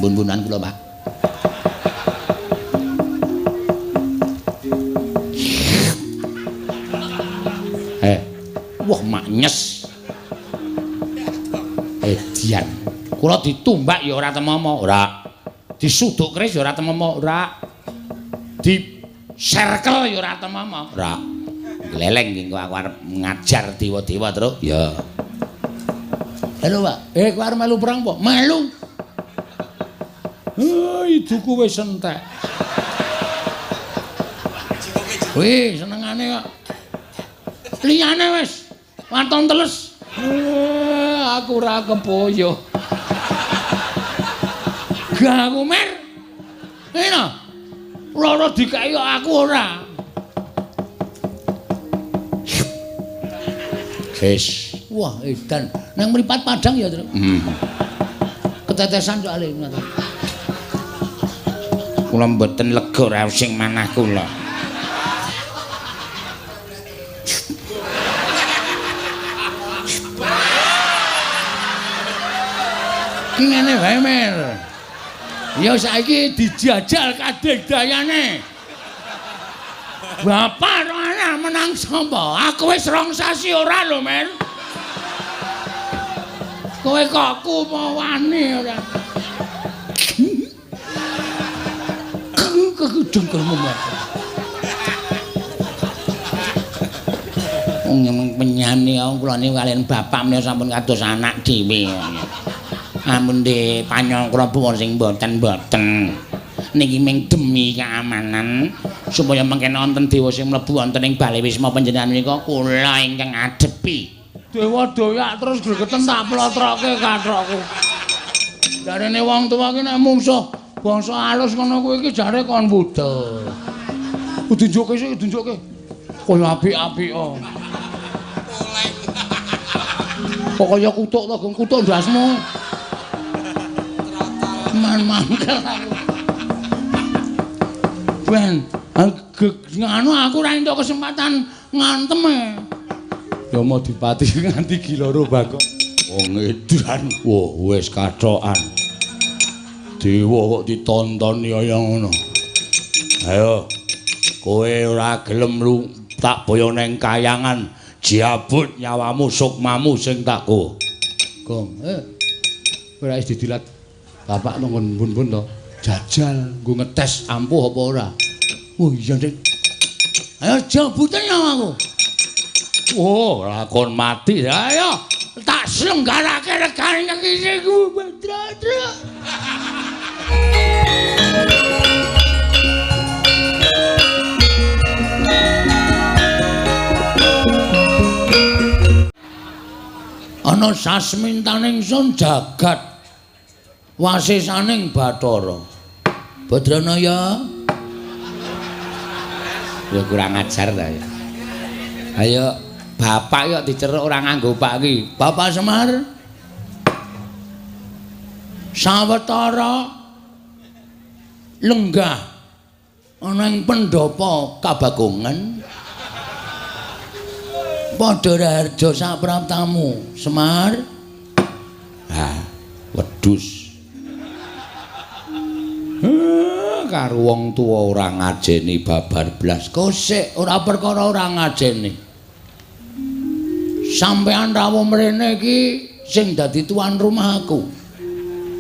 Bun-bunan kula, Pak. Wah maknyes. Edian. Kula ditumbak ya ora temomo, ora. Disuduk keris ya ora temomo, ora. Di serkel ya ora temomo, ora. Gleleng iki aku arep ngajar dewa-dewa, Truk. Ya. Halo, Pak. Kowe arep melu perang apa? Melu. Iduku wis entek. Wih, senengane kok. Liyane wis waton teles. Aku ora kepoyo. Gak aku mer. Ngene. Loro dikeki kok aku ora. Wis. Wah, edan. Nang mripat padang ya, Truk. Ketetesan soalé ngono. Kula mboten lega raos sing manah kula. Ki ngene wae, Mer. Ya saiki dijajal kadegdayane. Bapak ora menang sapa? Aku wis 2 sasi ora lho, Mer. Kowe kok ku wani ora. Kekudengkelmu, Mer. Wong penyane kula niku kaliyan bapak menika sampun kados anak dhewe. Amun de panyangkra puwun sing mboten-mboten. Niki ming demi keamanan supaya mengken wonten dewa sing mlebu wonten ing bale wisma panjenengan menika kula ingkang adepi. Dewa doyak terus gregeten tak plotroke kathokku. Jarene wong tuwa ki nek mungsuh bangsa alus ngono kuwi iki jare kon budhel. Tunjukke sik, tunjukke. Kaya apik-apik kok. Kok kaya kutuk to, Gong, kutuk ndasmu. Man mangkel aku. Ben, nganu aku ora entuk kesempatan ngantem e. Ya mau dipati nganti giloro Bagong. Wong edan. Wah, wis kathokan. Dewa kok ditontoni kaya ngono. Ayo. Kowe ora gelem lu tak boyo neng kayangan, jabut nyawamu sukmamu sing tak go. Gong, ora wis didilat bapak nang bun-bun to. Jajal nggo ngetes ampuh apa ora. Oh iya, Dik. Ayo jabuten nyawaku. Oh, lakon mati. Ayo tak selenggarake regane iki ku Badra. Ana sasmintaning sun jagat wasisaning Bathara. Badranaya. Ya kurang ajar ta ya. Ayo bapak yo diceruk ora nganggo pak iki. Bapak Semar. Sawetara lenggah ana ing pendhapa Kabagongan. Padha raharja sapraptamu, Semar. Ha, wedhus. Karo wong tuwa ora ngajeni babar blas. Kosek ora perkara ora ngajeni. Sampeyan rawuh mrene iki sing dadi tuan rumah aku.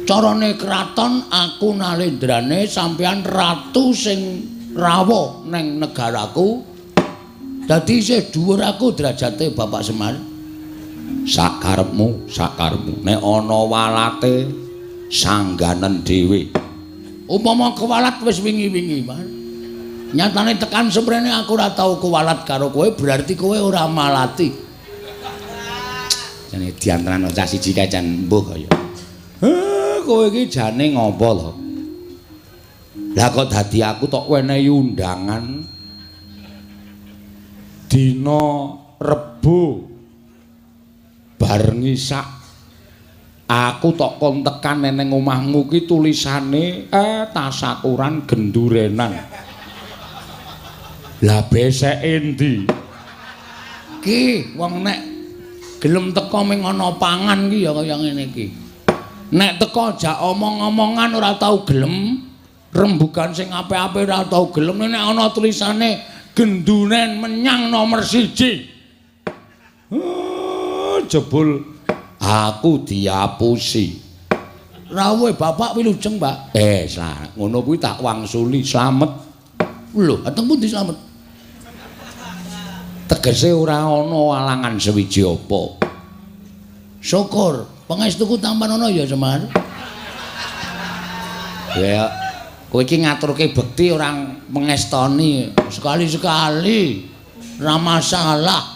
Carane kraton aku nalendrane, sampeyan ratu sing rawuh neng negaraku. Dadi isih dhuwur aku derajate Bapak Semar. Sakarepmu, sakarepmu. Nek ana walate sangganen dhewe. Upama kewalat wis wingi-wingi, Mas. Nyatane tekan semrene aku ora tau kewalat karo kowe, berarti kowe ora malati. Jane diantaran cah siji kae jan mbuh kaya. Kowe iki jane ngopo to? Lah kok dadi aku tok wenehi undangan dina Rebo bar ngisak aku tok kon tekan neneng omahmu ki tulisane tasakuran gendurenan. Lah beseke endi? Ki wong nek gelem teko ming ana pangan ki ya kaya ngene iki. Nek teko jak omong-omongan ora tau gelem, rembugan sing apik-apik ora tau gelem, nek ana tulisane gendunen menyang nomor 1. Jebul aku diapusi. Rawuhe bapak wilujeng, Pak. Ngono kuwi tak wangsuli slamet. Lho, ateng pundi slamet? Tegese ora ana alangan sewiji apa. Syukur, pangestuku tampan ana ya, Semar. Ya, kowe iki ngaturke bekti ora mengestoni sekali-sekali. Ora masalah.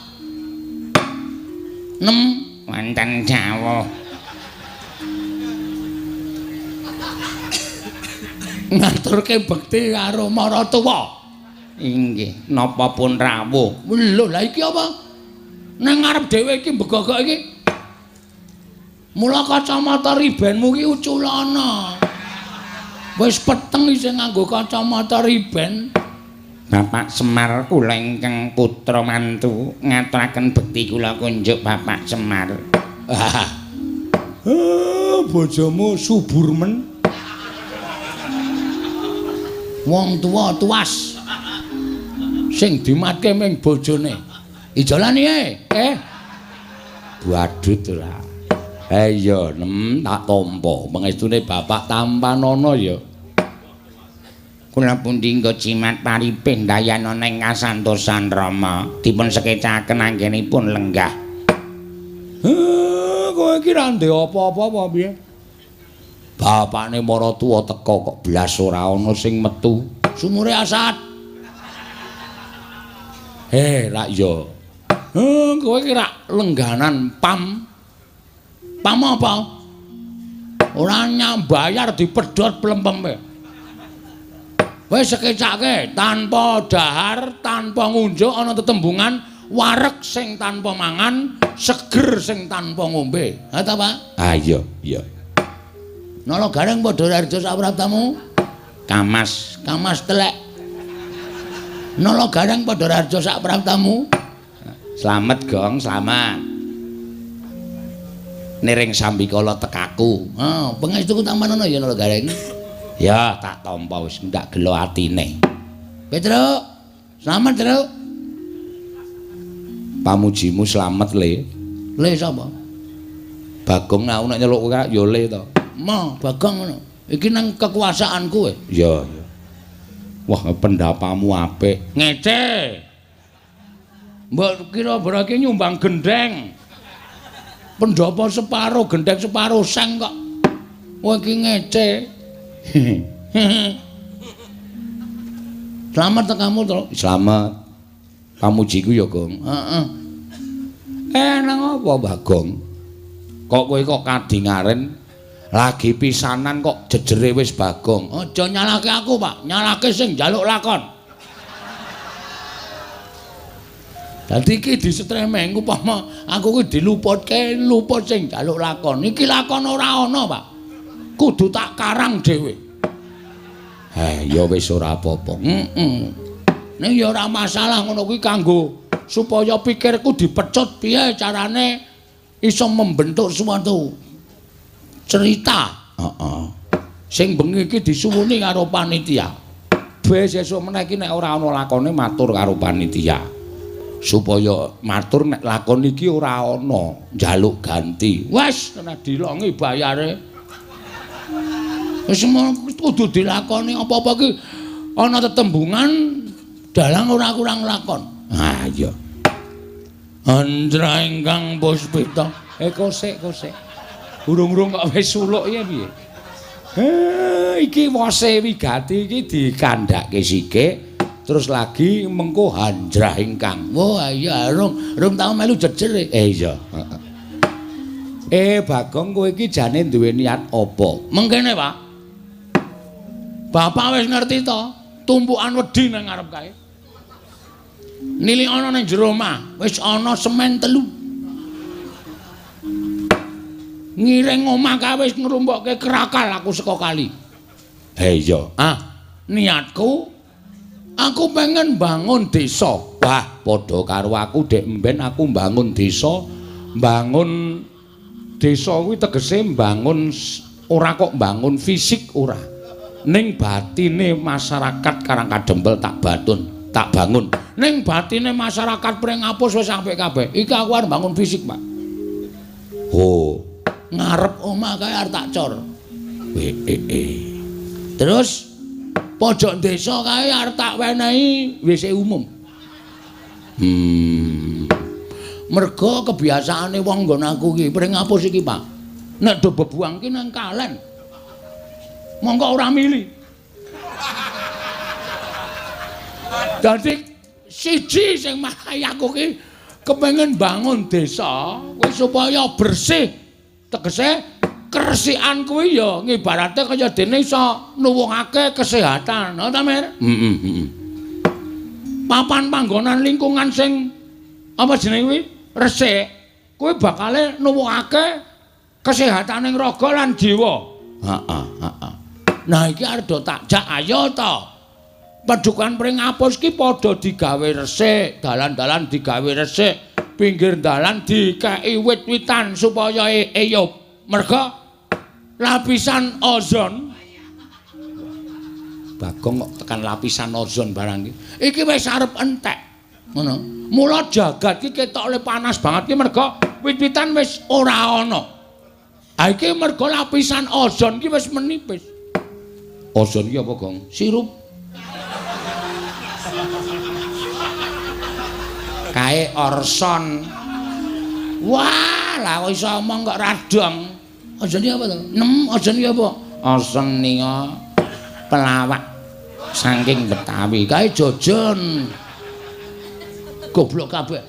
Nem wonten dawuh. Ngaturke bekti karo maratuwa. Inggih, napa pun rawuh. Lho, lha iki apa? Nang ngarep dhewe iki mbegogok iki. Mula kacamata ribenmu iki uculana. Wis peteng isih nganggo kacamata riben. Bapak Semar kula ingkang putra mantu ngaturaken bekti kula kunjuk Bapak Semar. Bojomu subur men. Wong tuwa tuas. Sing dimatke ming bojone. Ijolan piye? Badut ora. Iya, nem tak tampa. Pangestune bapak tampanana ya. Kula pundi nggo jimat paripih ndayanana ing kasantosan Rama. Dipun sekecaken anggenipun lenggah. Kowe iki ra ndek apa-apa apa piye? Bapakne maratuwa teka kok blas ora ana sing metu. Sumure asat. Rak ya. Kowe iki rak lengganan pam. Pam apa? Ora nyambayar dipedhot plempeme. Wis sekecake tanpa dahar, tanpa ngunjuk ana tetembungan wareg sing tanpa mangan, seger sing tanpa ngombe. Ha ta, Pak? Ah iya, iya. Nala Gareng padha harja sapraptamu? Kamas, kamas telek. Nala Gareng padha harja sapraptamu? Slamet, Gong, slamet. Niring sambikala tekaku. Ha, pangestuku tampanana ya Nala Gareng. Ya, tak tampa wis ndak gelo atine. Petruk, slamet, Truk. Pamujimu slamet, Le. Le sapa? Bagong aku nek nyeluk kowe ya Le to. Ma, Bagong ngono. Iki nang kekuasaanku kowe. Iya, iya. Wah, pendapamu apik. Ngece. Mbok kira berarti nyumbang gendheng. Pendhapa separo gendheng separo seng kok. Kowe iki ngece. Slamet tekamu, Truk. Slamet. Pamujiku ya, Gong. Heeh. Nang apa, Bagong? Kok kowe kok kadingaren lagi pisanan kok jejere wis Bagong. Aja nyalahke aku, Pak. Nyalahke sing njaluk lakon. Dadi iki disetremeng upama aku kuwi diluputke, luput sing njaluk lakon. Iki lakon ora ana, Pak. Kudu tak karang dhewe. Ya wis ora apa-apa. Heeh. Ning ya ora masalah ngono kuwi kanggo supaya pikirku dipecut piye carane iso membentuk suatu cerita. Heeh. Sing bengi iki disuwuni karo panitia. Wis sesuk meneh iki nek ora ana lakone matur karo panitia. Supaya matur nek lakon iki ora ana njaluk ganti. Wis kena dilongi bayare. Wis kudu dilakoni apa-apa iki ana tetembungan dalang ora kurang lakon. Ah iya. Andra ingkang puspita. Kosek kosek. Urung-urung kok wis suluk ya piye? Iki wose wigati iki dikandhake sithik terus lagi mengko hanjrah ingkang. Wah iya rung tau melu jejer. Iya. Bagong kowe iki jane duwe niat apa? Mengkene, Pak. Bapak wis ngerti to, tumpukan wedi nang ngarep kae. Nilik ana nang jero omah, wis ana semen 3. Ngiring omah kae wis ngrumpokke krakal aku saka kali. Iya. Ah, niatku aku pengen bangun desa. Wah, padha karo aku dek mben aku bangun desa, bangun Desa kuwi tegese mbangun ora kok mbangun fisik ora. Ning batine masyarakat Karang Kadempel tak batun, tak bangun. Ning batine masyarakat Pringapus wis apik kabeh. Iki aku arep bangun fisik, Pak. Oh, ngarep omah kae arep tak cor. Terus pojok desa kae arep tak wenehi WC umum. Mergo kebiasaane wong nggon aku iki Pringapus iki, Pak. Nek do bebuang ki nang kalen. Mongko ora mili. Dadi siji sing marai aku ki kepengin bangun desa kuwi supaya bersih. Tegese keresikan kuwi ya ngibarate kaya dene iso nuwuhake kesehatan, ha ta, Mir? Heeh, heeh. Papan panggonan lingkungan sing apa jenenge kuwi? Resik, kuwi bakale nuwuhake kesehataning raga lan jiwa. Heeh, heeh. Nah iki arep do tak jak ayo to. Padukan Pringapus ki padha digawe resik, dalan-dalan digawe resik, pinggir dalan dikeki wit-witan supaya eyup. Merga lapisan ozon. Bagong kok tekan lapisan ozon barang iki. Iki wis arep entek. Ngono. Mula jagat iki ketok le panas banget ki merga wit-witan wis ora ana. Ha iki merga lapisan ozon ki wis menipis. Ozon ki apa, Gong? Sirup. Kae orson. Wah, lah kok iso omong kok radong. Ozon ki apa to? Nem, ozon ki apa? Ozon nika pelawak saking Betawi. Kae jojon. Goblok kabeh.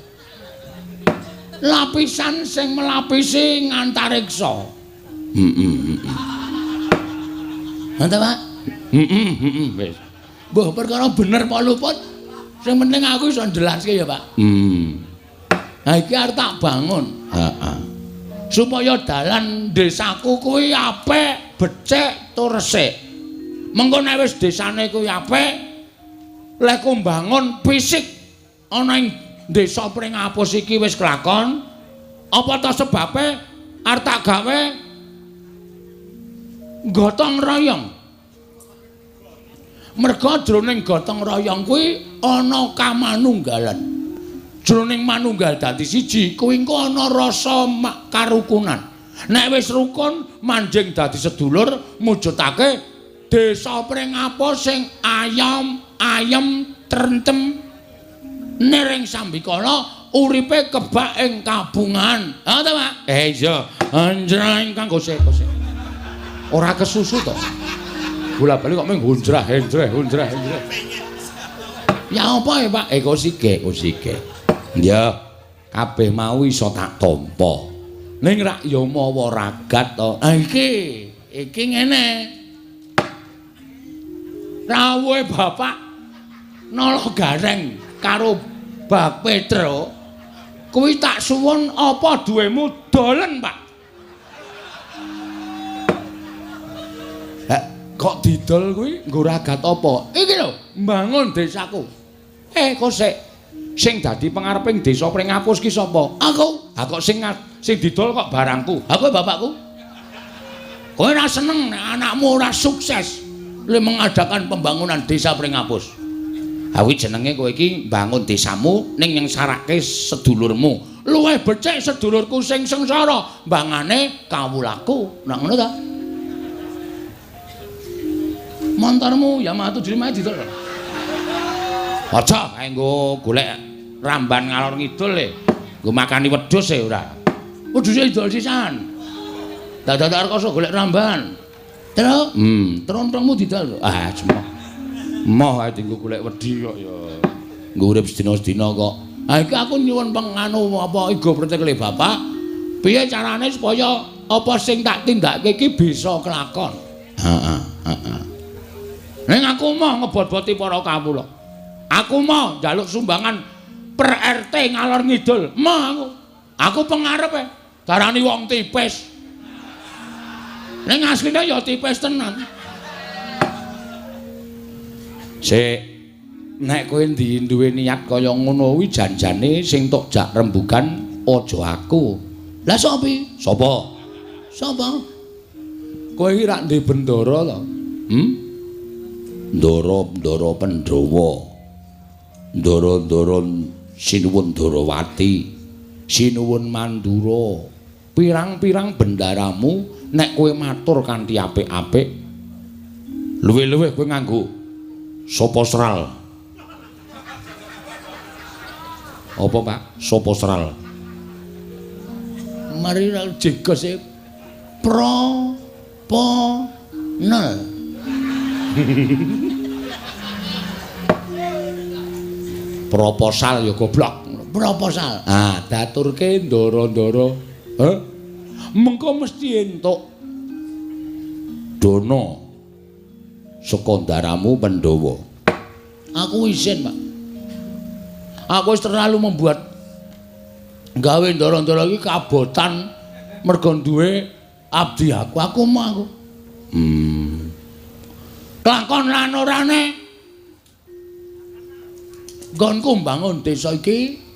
Lapisan sing melapisi ngantariksa. Heeh, heeh. Ngono ta, Pak? Heeh, heeh, wis. Mbah perkara bener apa luput, sing penting aku iso njelaske ya, Pak. Nah iki arep tak bangun. Heeh. Supaya dalan desaku kuwi apik, becik tur resik. Mengko nek wis desane kuwi apik, lek mbangun fisik ana ing desa Pringapus iki wis kelakon, apa ta sebabe arep tak gawe gotong royong. Merga jroning gotong royong kuwi ana kamanunggalan. Jroning manunggal dadi siji kuwi engko ana rasa karukunan. Nek wis rukun manjing dadi sedulur mujudake desa Pringapus sing ayom ayem trentem nering sambikala uripe kebak ing kabungan. Ha ta, Pak? Iya. Anjrah ingkang gosek-gosek. Ora kesusu to. Bola-bali kok mung hunjrah henjreh hunjrah henjreh. Ya apa ya, Pak? Kosike, kosike. Ya, kabeh mau iso tak tampa. Ning rak ya mawa ragat to. Ha iki, iki ngene. Rawuhe Bapak Nala Gareng karo Bak Petro kuwi tak suwun apa duwemu dolen, Pak. Kok didol kuwi nggo ragat apa? Iki lho, mbangun desaku. Kosek. Sing dadi pengareping desa Pringapus ki sapa? Aku. Ha kok sing didol kok barangku. Ha kowe bapakku. Kowe ora seneng nek anakmu ora sukses le mengadakan pembangunan desa Pringapus. Ha kuwi jenenge kowe iki mbangun desamu ning nyengsarake sedulurmu. Luwih becik sedulurku sing sengsara mbangane kawulaku. Nah ngono ta? Montormu Yamaha 75 didol. Aja kae nggo golek ramban ngalor ngidul le. Nggo makani wedhus e ora. Wedhuse idol sisan. Dadak rekoso golek ramban. Terus, trontongmu didol. Ah, jemoh. Moh ae dienggo golek wedhi kok ya. Nggo urip sedina-sedina kok. Ha iki aku nyuwun penganu apa igo pretekle bapak. Piye carane supaya apa sing tak tindakake iki bisa kelakon? Heeh, heeh. Ning aku moh ngebot-boti para kawula. Aku moh njaluk sumbangan per RT ngalor ngidul. Moh aku. Aku pengarepe darani wong tipis. Ning asline ya tipis tenan. Sik, nek kowe duwe niat kaya ngono kuwi janjane sing tok jak rembugan aja aku. Lah sapa? Sapa? Sapa? Kowe iki rak ndek bendara to? Ndara-ndara Pandhawa. Ndara-ndara Sinuwun Darawati, Sinuwun Mandura. Pirang-pirang bendaramu nek kowe matur kanthi apik-apik, luwih-luwih kowe nganggo sapa sral. Apa, Pak? Sapa sral? Mari ra jegos e pro po nel. Proposal ya goblok. Proposal. Ah, daturke ndara-ndara. Heh. Mengko mesti entuk dana saka ndaramu Pandhawa. Aku isin, Pak. Aku wis terlalu membuat gawe ndara-ndara iki kabotan mergo duwe abdi aku. Aku mau aku. Lakon lan orane nggonku mbangun desa iki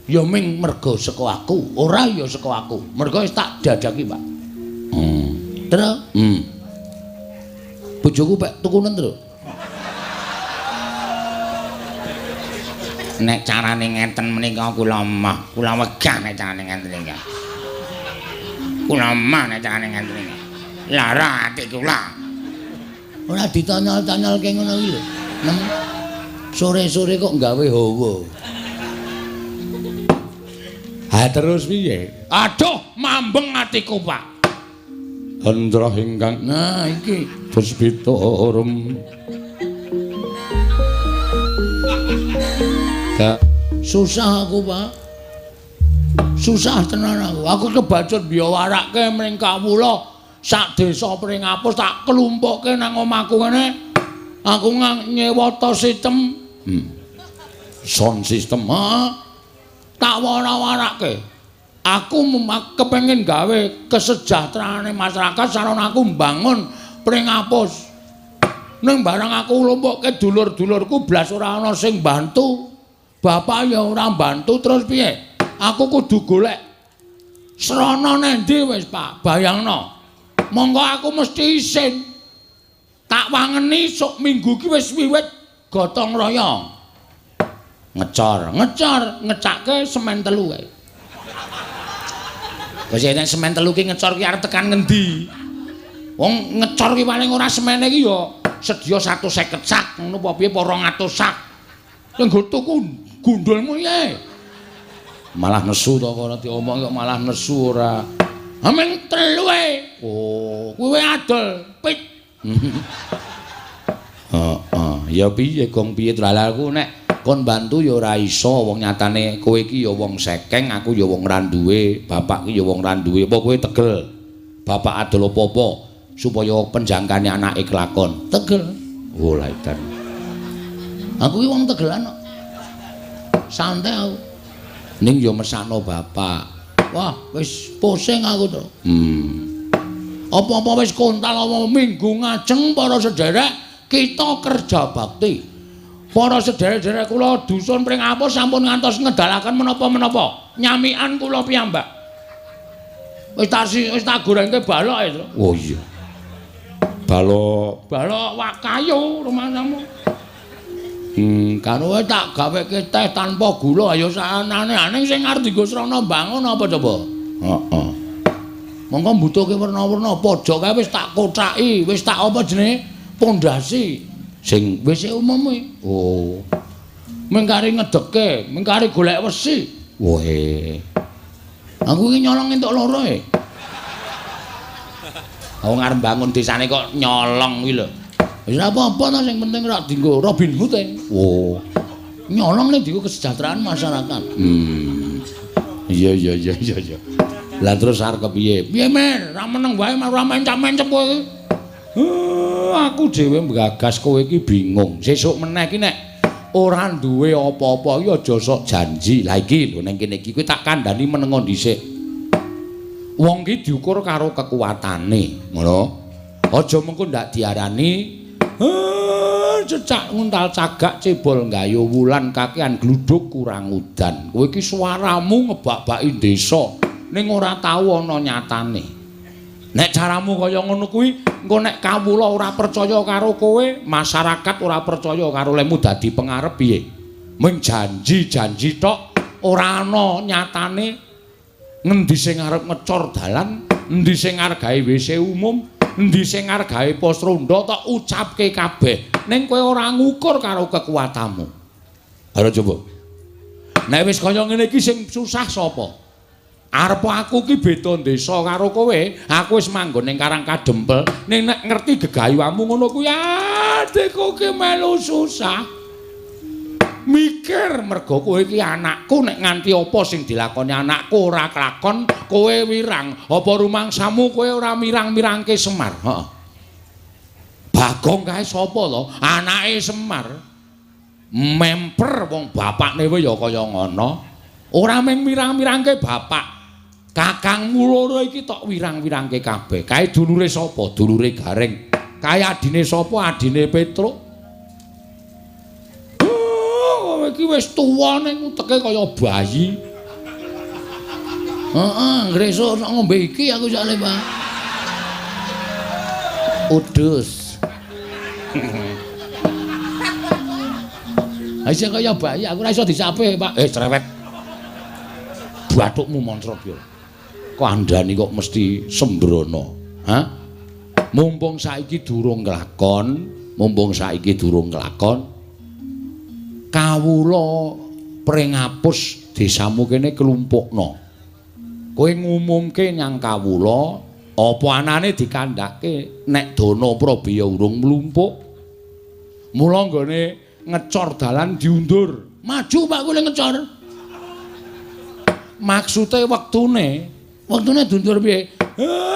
ya ming mergo saka aku, ora ya saka aku. Mergo wis tak dadaki, Pak. Terus? Bojoku pek tukunen, Tru. Nek carane ngeten menika kula mah, kula wegah nek carane ngeten iki. Kula mah nek carane ngeten iki. Lara ati kula. Ora ditanyol-tanyolke ngono iki lho. Sore-sore kok gawe hawa. Ha terus piye? Aduh, mambeng atiku, Pak. Hendra ingkang nah iki puspita rum. Susah aku, Pak. Susah tenan aku. Aku kebacut biyawarake mring kawula sak desa Pringapus tak klumpukke nang omahku ngene. Aku nyewa to sistem. Sound system. Heeh. Tak wara-warake. Aku kepengin gawe kesejahteraane masyarakat sarana aku mbangun Pringapus. Ning barang aku lumpukke dulur-dulurku blas ora ana sing bantu. Bapak ya ora mbantu terus piye? Aku kudu golek srana nendi wis, Pak. Bayangno. Monggo aku mesti isin. Tak wangeni sok minggu ki wis wiwit gotong royong. Ngecor, ngecor, ngecake semen telu kae. Wis nek semen telu ki ngecor ki arep tekan ngendi? Wong ngecor ki paling ora semene ki ya sedya 150 sak, ngono apa piye 200 sak. Sing nggo tuku gundulmu piye? Malah nesu to ora diomong kok malah nesu ora. Ameng telu e. Oh, kuwi adol pit. Heeh, ya piye gong piye aku nek kon bantu ya ora iso wong nyatane kowe iki ya wong sekeng, aku ya wong ra duwe, bapak ki ya wong ra duwe. Apa kowe tegel? Bapak adol apa-apa supaya penjangkane anake kelakon. Tegel. Oh, lha edan. Aku ki wong tegelan kok. Santai aku. Ning ya mesakno bapak. Wah, wis pusing aku to. Apa-apa wis kontal apa minggu ngajeng para sederek kita kerja bakti. Para sederek-sederek kula dusun Pringapus sampun ngantos ngedalaken menapa-menapa. Nyamikan kula piyambak. Wis tak gorengke balok e, Tru. Oh iya. Balok, balok wak kayu rumahmu. Karo tak gaweke teh tanpa gula ayo saanane sing arep dienggo srana mbangun apa coba? Heeh. Monggo mbutuhke werna-werna pojok kae wis tak kocaki, wis tak apa jenenge pondasi sing WC umum kuwi. Oh. Mengkari ngedeke, mengkari golek wesi. Woe. Aku iki nyolong entuk loro e. Wong arep bangun desane kok nyolong kuwi lho. Wis ora apa-apa to sing penting ora dienggo Robin Hood e. Oh. Nyolong nek dienggo kesejahteraan masyarakat. Iya iya iya iya iya. Lah terus arep kepiye? Piye Mer? Ra meneng wae ora mencap-mencep kowe iki. Aku dhewe nggagas kowe iki bingung. Sesuk meneh iki nek ora duwe apa-apa iki aja sok janji. Lah iki lho ning kene iki kowe tak kandhani menengo dhisik. Wong ki diukur karo kekuatane, ngono. Aja mengko ndak diarani cecak nguntal cagak cebol nggayu wulan kakean gluduk kurang udan. Kowe iki suaramu ngebak-baki desa ning ora tau ana nyatane. Nek caramu kaya ngono kuwi, engko nek kawula ora percaya karo kowe, masyarakat ora percaya karo lemu dadi pengarep piye? Mung janji-janji tok ora ana nyatane. Ngendi sing arep ngecor dalan, endi sing arep gawe WC umum, endi sing arep gawe pos ronda tok ucapke kabeh. Ning kowe ora ngukur karo kekuatanmu. Ayo coba. Nek wis kaya ngene iki sing susah sapa? Arep aku ki beda desa karo kowe, aku wis manggon ning Karang Kadempel, ning nek ngerti gegayuhamu ngono kuwi adikku ki melu susah. Mikir mergo kowe iki anakku, nek nganti apa sing dilakoni anakku ora kelakon, kowe wirang. Apa rumangsamu kowe ora mirang-mirangke Semar? Heeh. Bagong kae sapa to? Anake Semar. Memper wong bapakne wae ya kaya ngono. Ora mung mirang-mirangke bapak. Kakangmu loro iki tok wirang-wirangke kabeh. Kae dulure sapa? Dulure Gareng. Kae adine sapa? Adine Petruk. Oh, iki wis tuwa ning uteke kaya bayi. Heeh, ngresuk nek ngombe iki aku jane, Pak. Udus. Isih kaya bayi, aku ora iso disape, Pak. Cerewet. Bathukmu moncrot yo. Kandhani kok mesti sembrono. Ha? Mumpung saiki durung nglakon, mumpung saiki durung nglakon, kawula pringapus desamu kene klumpukno. Kowe ngumumke nyang kawula, apa anane dikandhake nek dana prabaya urung mlumpuk. Mula nggone ngecor dalan diundur. Maju Pak kowe ngecor. Maksude wektune, wektune diundur piye?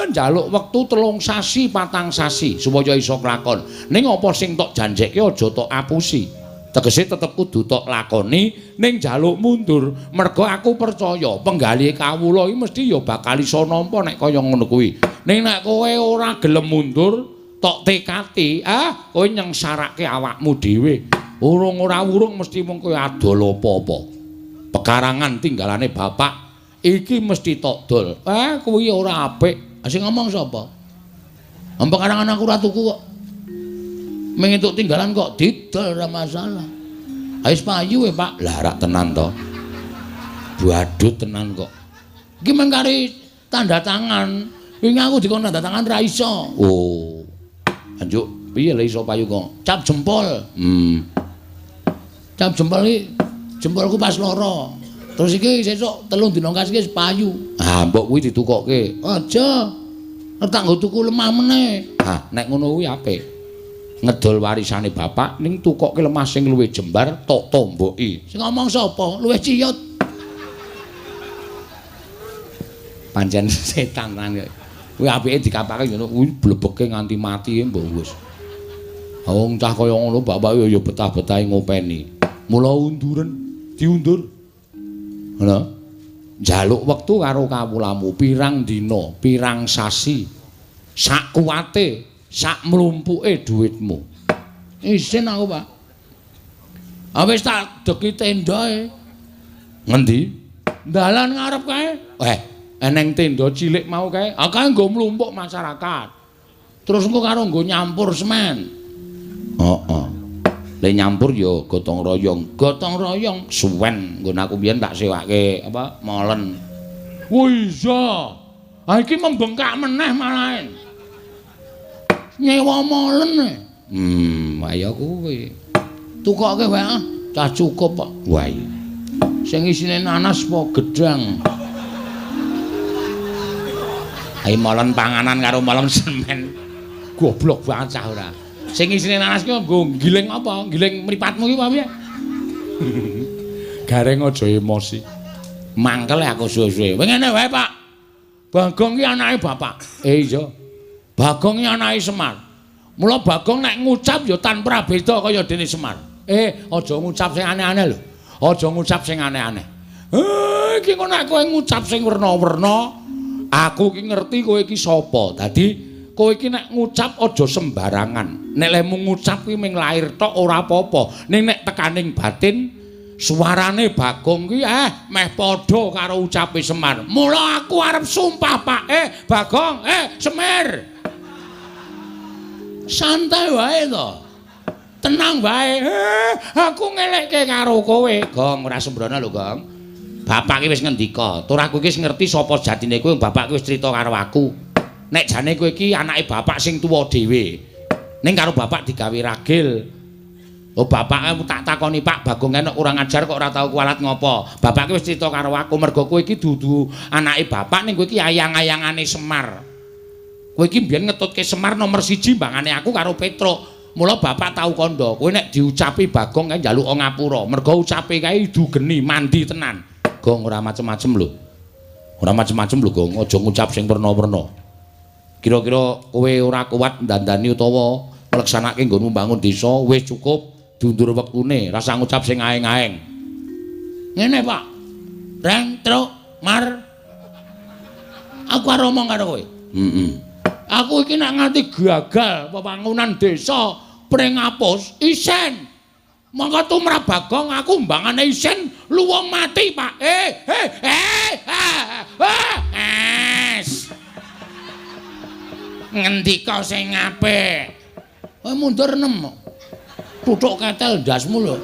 Njaluk wektu 3 sasi, 4 sasi supaya iso klakon. Ning apa sing tok janjekke aja tok apusi. Tegese tetep kudu tok lakoni ning njaluk mundur. Mergo aku percaya penggalih kawula iki mesti ya bakal iso nampa nek kaya ngono kuwi. Ning nek kowe ora gelem mundur, tok tekati, kowe nyengsarake awakmu dhewe. Urung ora urung mesti mung kowe adol apa-apa. Pekarangan tinggalane bapak iki mesti tok dol. Kuwi ora apik. Sing ngomong sapa? Pekarangan aku ora tuku kok. Mung entuk tinggalan kok didol ora masalah. Wis payu e, Pak. Lah rak tenan to. Badut tenan kok. Iki mung kari tanda tangan. Wingi aku dikon tanda tangan ra iso. Oh. Anjuk piye le iso payu kok? Cap jempol. Cap jempol iki jempolku pas loro. Terus iki sesuk 3 dina kas iki wis payu. Ah, mbok kuwi ditukokke. Aja. Tak nggo tuku lemah meneh. Ah, nek ngono kuwi apik. Ngedol warisane bapak ning tukokke lemah sing luwih jembar tok tomboki. Sing ngomong sapa? Luwih ciyut. Pancen setan tenan kok. Kuwi apike dikapake ngono kuwi blebeke nganti mati mbok wis. Wong cah kaya ngono bapak ya betah-betahe ngopeni. Mula unduren, diundur. Ngono. Njaluk wektu karo kawulamu pirang dina, pirang sasi. Sak kuwate, sak mlumpuke dhuwitmu. Isin aku, Pak. Wis tak deki tendae. Ngendi? Dalan ngarep kae. Eneng tenda cilik mau kae. Ah, kae nggo mlumpuk masyarakat. Terus engko karo nggo nyampur semen. Heeh. Le nyampur ya gotong royong. Gotong royong suwen nggon aku biyen tak sewake apa molen. Oh iya. Ah iki membengkak meneh malahan. Nyewa molen. Ayo kuwi. Tukoke wae ah, cah cukup kok. Wah iya. Sing isine nanas apa gedang? Ayo molen panganan karo molen semen. Goblok banget cah ora. Sing isine nanas ki nggo giling apa? Giling mripatmu ki apa piye? Gareng aja emosi. Mangkel aku suwe-suwe. Ngene wae, Pak. Bagong ki anake bapak. Iya. Bagong ki anake Semar. Mula Bagong nek ngucap ya tanpa beda kaya dene Semar. Aja ngucap sing aneh-aneh lho. Aja ngucap sing aneh-aneh. Iki kok nek kowe ngucap sing werna-werna, aku ki ngerti kowe iki sapa. Dadi kowe iki nek ngucap aja sembarangan. Nek lemu ngucap kuwi mung lair tok ora apa-apa. Ning nek tekaning batin Suarane Bagong ki meh padha karo ucape Semar. Mula aku arep sumpah, Pak. Bagong, Semir. Santai wae to. Tenang wae. Aku ngelekke karo kowe. Gong, ora sembrono lho, Gong. Bapak ki wis ngendika, tur aku iki wis ngerti sapa jatine kowe, bapak ki wis crita karo aku. Nek jane kowe iki anake bapak sing tuwa dhewe. Ning karo bapak digawe ragil. Oh, bapak tak takoni, Pak Bagong enek kurang ajar kok ora tau kualat ngopo. Bapak ki wis crita karo aku mergo kowe iki dudu anake bapak ning kowe iki ayang-ayangane Semar. Kowe iki mbiyen ngetutke Semar nomor 1 mbangane aku karo Petruk. Mula bapak tau kandha, kowe nek diucapi Bagong kae njaluk ngapura. Mergo ucape kae idu geni mandi tenan. Gong ora macem-macem lho. Ora macem-macem lho, Gong. Aja ngucap sing werna-werna. Kira-kira kowe ora kuat ndandani utawa ngleksanake nggonmu mbangun desa wis cukup diundur wektune, rasa ngucap sing aeng-aeng. Ngene, Pak. Reng, truk, mar. Aku arep omong karo kowe. Heeh. Aku iki nek nganti gagal pembangunan desa Pringapus isen. Monggo tumrap Bagong aku mbangane isen luwung mati, Pak. Es. Ngendika sing apik. Kowe mundur 6. Tutuk ketel ndasmu lho.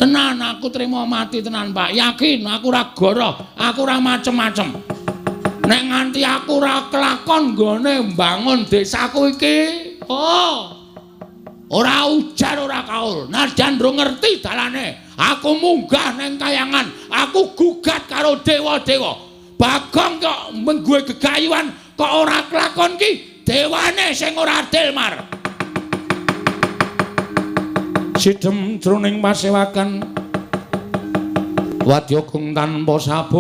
Tenan aku trimo mati tenan, Pak. Yakin aku ora goroh, aku ora macem-macem. Nek nganti aku ora kelakon nggone mbangun desaku iki, oh. Ora ujar ora kaul. Najan ndro ngerti dalane, aku munggah neng kayangan, aku gugat karo dewa-dewa. Bagong kok menggue gegayuhan kok ora kelakon ki dewane sing ora adil, Mar. Sidhem jroning pasewakan wadya gong tanpa sabawa.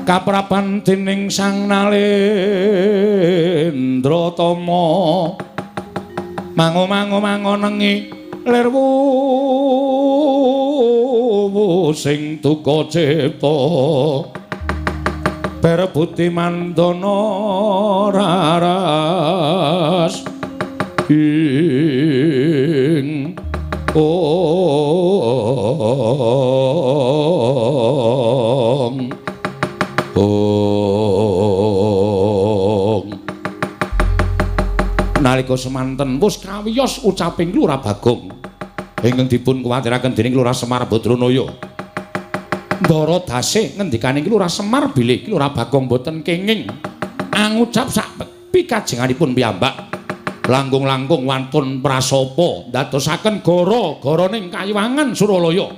Kaprapan dening Sang Nalendra Tama mango-mango mangonengi lir wuwu sing duka cipta berebuti mandana raras ing ong ong. Nalika semanten wis kawiyos ucaping Lurah Bagong ingkang dipun kuwatiraken dening Lurah Semar Badranaya. Ndara dase ngendikaning Lurah Semar bilih Lurah Bagong boten kenging angucap sak pikajenganipun piyambak. Langkung-langkung wantun prasapa ndadosaken gara-garaning kayiwangan Suralaya.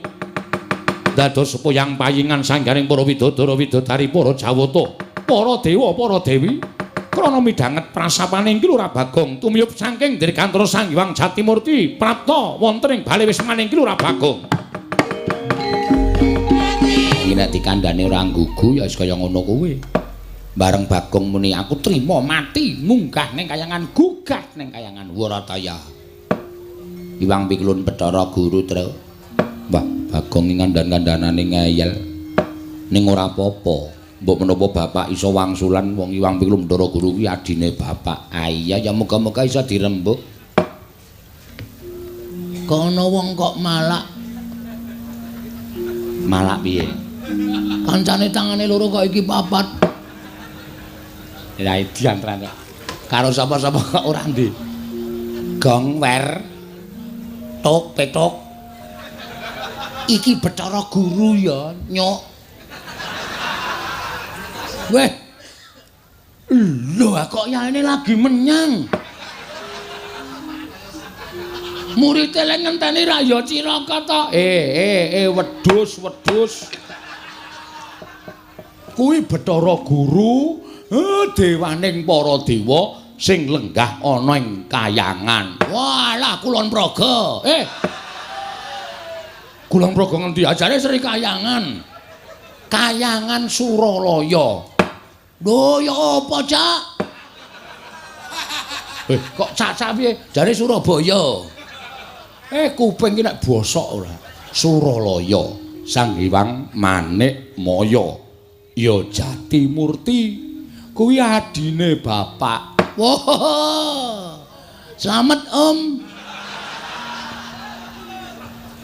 Dados sepuyang payingan sanggaring para widodara widodari para jawata, para dewa, para dewi. Krana midhanget prasapaning Lurah Bagong tumiyup saking Dirgantara Sang Hyang Jatimurti prapta wonten ing bale wismaning Lurah Bagong. Iki nek dikandhane ora nggugu ya wis kaya ngono kuwi. Bareng Bagong muni aku trima mati munggah ning kayangan gugat ning kayangan Warataya. Iwang Piklun Bathara Guru Tru. Mbah Bagong iki kandhan-kandhanane ngeyel. Ning ora apa-apa. Mbok menapa bapak iso wangsulan wong Iwang Piklun Bathara Guru kuwi adine bapak. Ah iya ya muga-muga iso dirembuk. Kok ana wong kok malak. Malak piye? Kancane tangane loro kok iki papat. Lah edian tenan kok. Karo sapa-sapa kok ora ndi. Gong wer tok petok. Iki Bathara Guru ya, nyok. Weh. Lho kok yaene lagi menyang. Murid e ngenteni ra ya cilaka to. Wedhus, wedhus. Kuwi Bathara Guru, dewaning para dewa sing lenggah ana ing kayangan. Walah Kulon Progo. Kulon Progo ngendi? Ajare Sri Kayangan. Kayangan Suralaya. Lho ya apa, Cak? Kok cak-cak piye? Jare Surabaya. Kuping iki nek bosok ora. Suralaya. Sang Hyang Manikmaya. Ya Jatimurti. Kuwi adine bapak. Wah. Slamet, Om.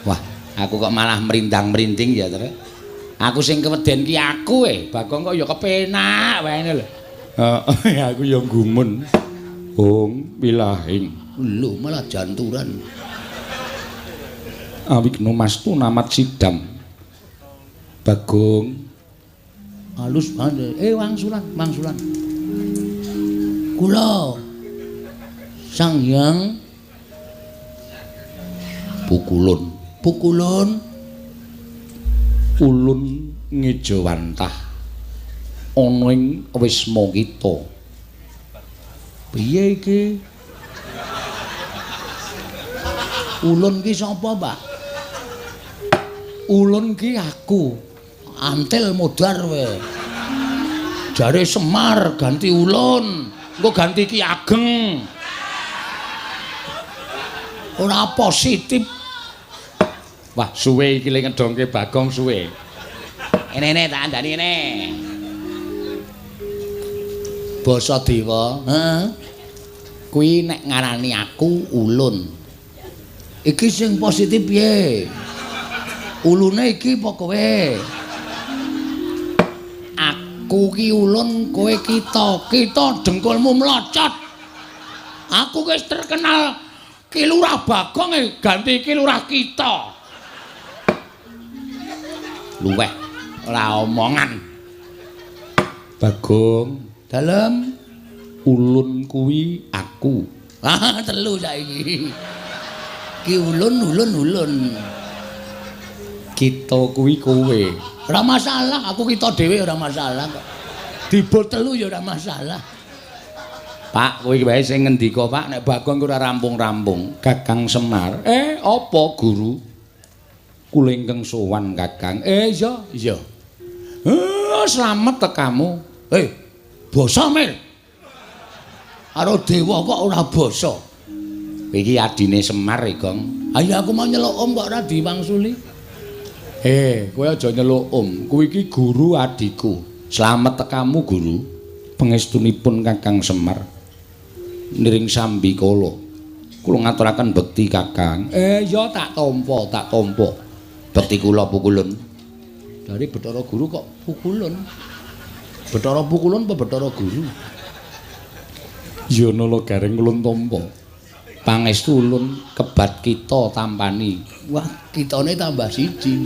Wah, aku kok malah merindang-merinding ya, Tru. Aku sing keweden ki aku e, Bagong kok ya kepenak wae ngene lho. Heeh, aku ya gumun. Hong wilahing. Lho, malah janturan. Awigna mastu namat sidam. Bagong halus banget. Wangsulan, wangsulan. Kula Sang Hyang Pukulun. Pukulun ulun ngejawantah ana ing wisma kita. Piye iki? Ulun ki sapa, Pak? Ulun ki aku. Antil modar kowe. Jare Semar ganti ulun, engko ganti Ki Ageng. Ora positif. Wah, suwe iki le ngedongke Bagong suwe. Ene-ene tak andani ngene. Basa dewa, heeh. Kuwi nek ngarani aku ulun. Iki sing positif piye? Ulune iki apa kowe? Aku ki ulun, kowe kita. Kita dengkulmu mlocot. Aku wis terkenal Ki Lurah Bagong ganti Ki Lurah kita. Luweh ora omongan. Bagong, dalem ulun kuwi aku. Ah, telu saiki. Ki ulun ulun ulun. Kita kuwi kowe. Ora masalah, aku kita dhewe ora masalah kok. Dibul telu ya ora masalah. Pak, kowe wae sing ngendika, Pak, nek Bagong ora rampung-rampung. Kakang Semar. Apa guru? Kula ingkang sowan, Kakang. Iya, iya. Slamet tekamu. Basa Mir. Karo dewa kok ora basa. Iki adine Semar, Gong. Ayo aku mau nyeluk om kok ora diwangsuli. Kowe aja nyeluk om. Kuwi iki guru adikku. Slamet tekamu, guru. Pangestunipun Kakang Semar. Niring sambi kala. Kula ngaturaken bekti, Kakang. Ya tak tampa, tak tampa. Bekti kula pukulun. Dari Bathara Guru kok pukulun. Bathara pukulun apa Bathara Guru? Ya nala gareng ulun tampa. Pangestu ulun kebat kita tampani. Wah, kitane tambah siji.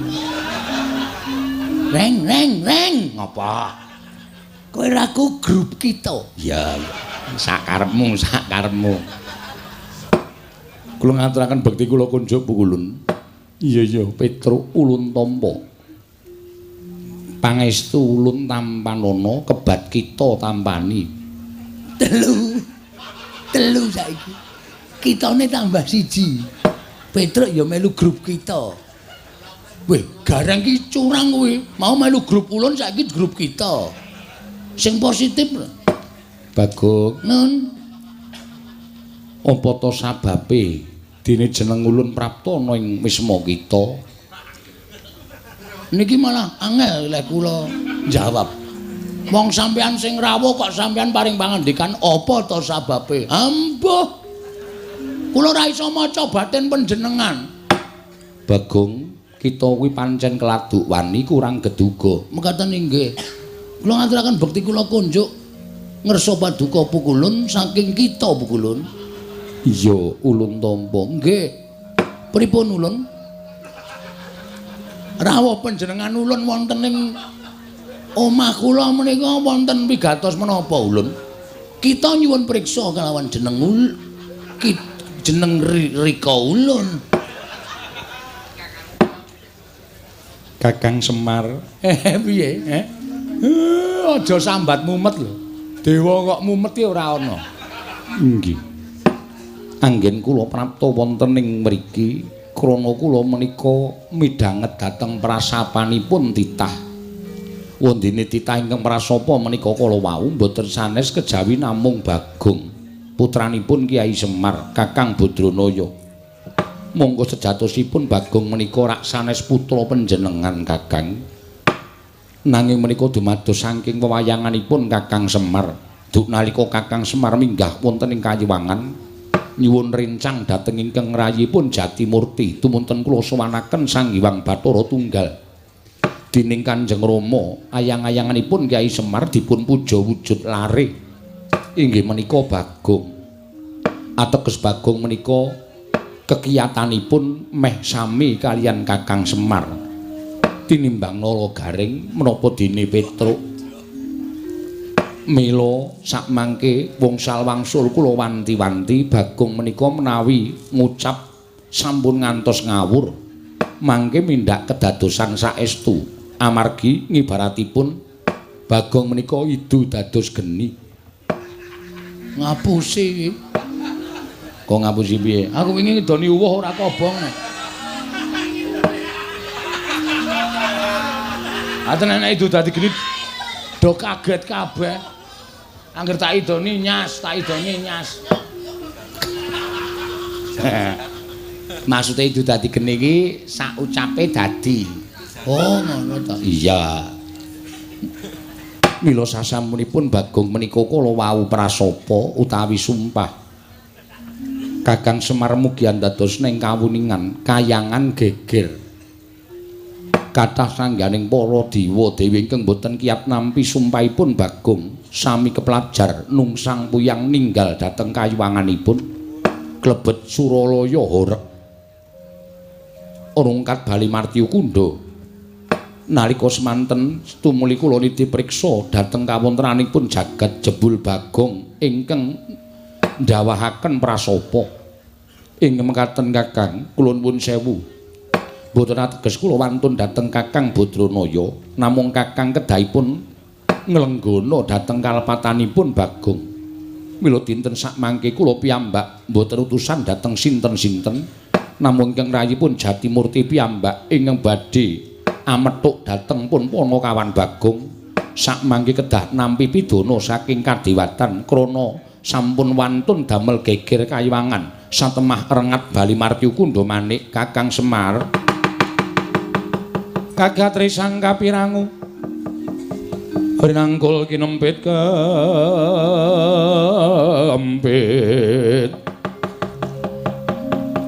Reng reng reng. Ngapa? Kowe raku grup kita. Ya, sakarepmu, sakarepmu. Kula ngaturaken bekti kula kunjuk pukulun. Iya iya, Petruk ulun tampa. Pangestu ulun tampanana kebat kita tampani. Telu. Telu saiki. Kitane tambah siji. Petruk ya melu grup kita. Weh, gareng ki curang kowe. Mau melu grup ulun saiki grup kita. Sing positif lho. Bagong, nun. Apa to sababe dene jeneng ulun prapta ana ing wisma kita? Niki malah angel lek kula jawab. Wong sampean sing rawuh kok sampean paring pangandikan apa to sababe? Ambuh. Kula ora iso maca batin panjenengan. Bagong, kita kuwi pancen keladuk wani kurang geduga. Mekaten inggih. Kula ngaturaken bekti kula kunjuk ngersa paduka pukulun saking kita pukulun. Iya, ulun tampa. Nggih. Pripun ulun? Rawuh panjenengan ulun wonten ing omah kula menika wonten wigatos menapa ulun? Kita nyuwun priksa kalawan jeneng jeneng Rika ulun. Kakang Semar. Piye? Aja sambat mumet lho. Dewa kok mumet ki ora ana. Nggih. Anggen kula prapta wonten ing mriki krana kula menika midhanget dhateng prasapanipun titah. Wondene titah ingkang prasapa menika kala wau mboten sanes kejawi namung Bagong, putranipun Kyai Semar, Kakang Badranaya. Monggo sejatosipun Bagong menika rak sanes putra panjenengan Kakang. Nanging menika dumados saking wewayanganipun Kakang Semar. Duk nalika Kakang Semar minggah wonten ing Kayuwangan nyuwun rencang dhateng ingkang rayipun Jatimurti tumunten kula sowanaken Sang Hyang Bathara Tunggal. Dening Kanjeng Rama ayang-ayanganipun Kyai Semar dipun puja wujud lare inggih menika Bagong. Ateges Bagong menika kekiyatanipun meh sami kalian Kakang Semar. Tinimbang Nala Garing menapa dene Petruk. Mila sakmangke wongsal wangsul kula wanti-wanti Bagong menika menawi ngucap sampun ngantos ngawur mangke mindhak kedadosan saestu amargi ngibaratipun Bagong menika idu dados geni. Ngapusi iki. Kok ngapusi piye? Aku wingi ngidoni uwuh ora kobong. Aten nek idu dadi geni do kaget kabeh. Angger tak idoni nyas, tak idoni nyas. Maksude idu dadi geni iki sak ucape dadi. Oh, ngono to. Iya. Mila sasampunipun Bagong menika kala wau prasapa utawi sumpah. Kakang Semar mugi andados ning kawuningan kayangan geger. Kathah sangganing para dewa dewi ingkang boten kiyat nampi sumpahipun Bagong sami keplajar nungsang puyang ninggal dhateng kayuwanganipun klebet Suralaya horeg. Rungkat bali martyu kundha. Nalika semanten tumuli kula niti priksa dhateng kawontenanipun jagat jebul Bagong ingkang ndawahaken prasapa. Ing mekaten Kakang, kula nuwun sewu. Mboten ateges kula wantun dhateng Kakang Badranaya, namung Kakang kedahipun nglenggana dhateng kalepatanipun Bagong. Mila dinten sakmangke kula piyambak mboten utusan dhateng sinten-sinten, namung ingkang rayipun Jatimurti piyambak ingkang badhe amethuk dhateng pun Panakawan Bagong. Sakmangke kedah nampi pidana saking kadewatan krana sampun wantun damel geger kayuwangan satemah rengat bali martyu kundha manik Kakang Semar. Kagat risang kapirangu rinangkul kinempit kempit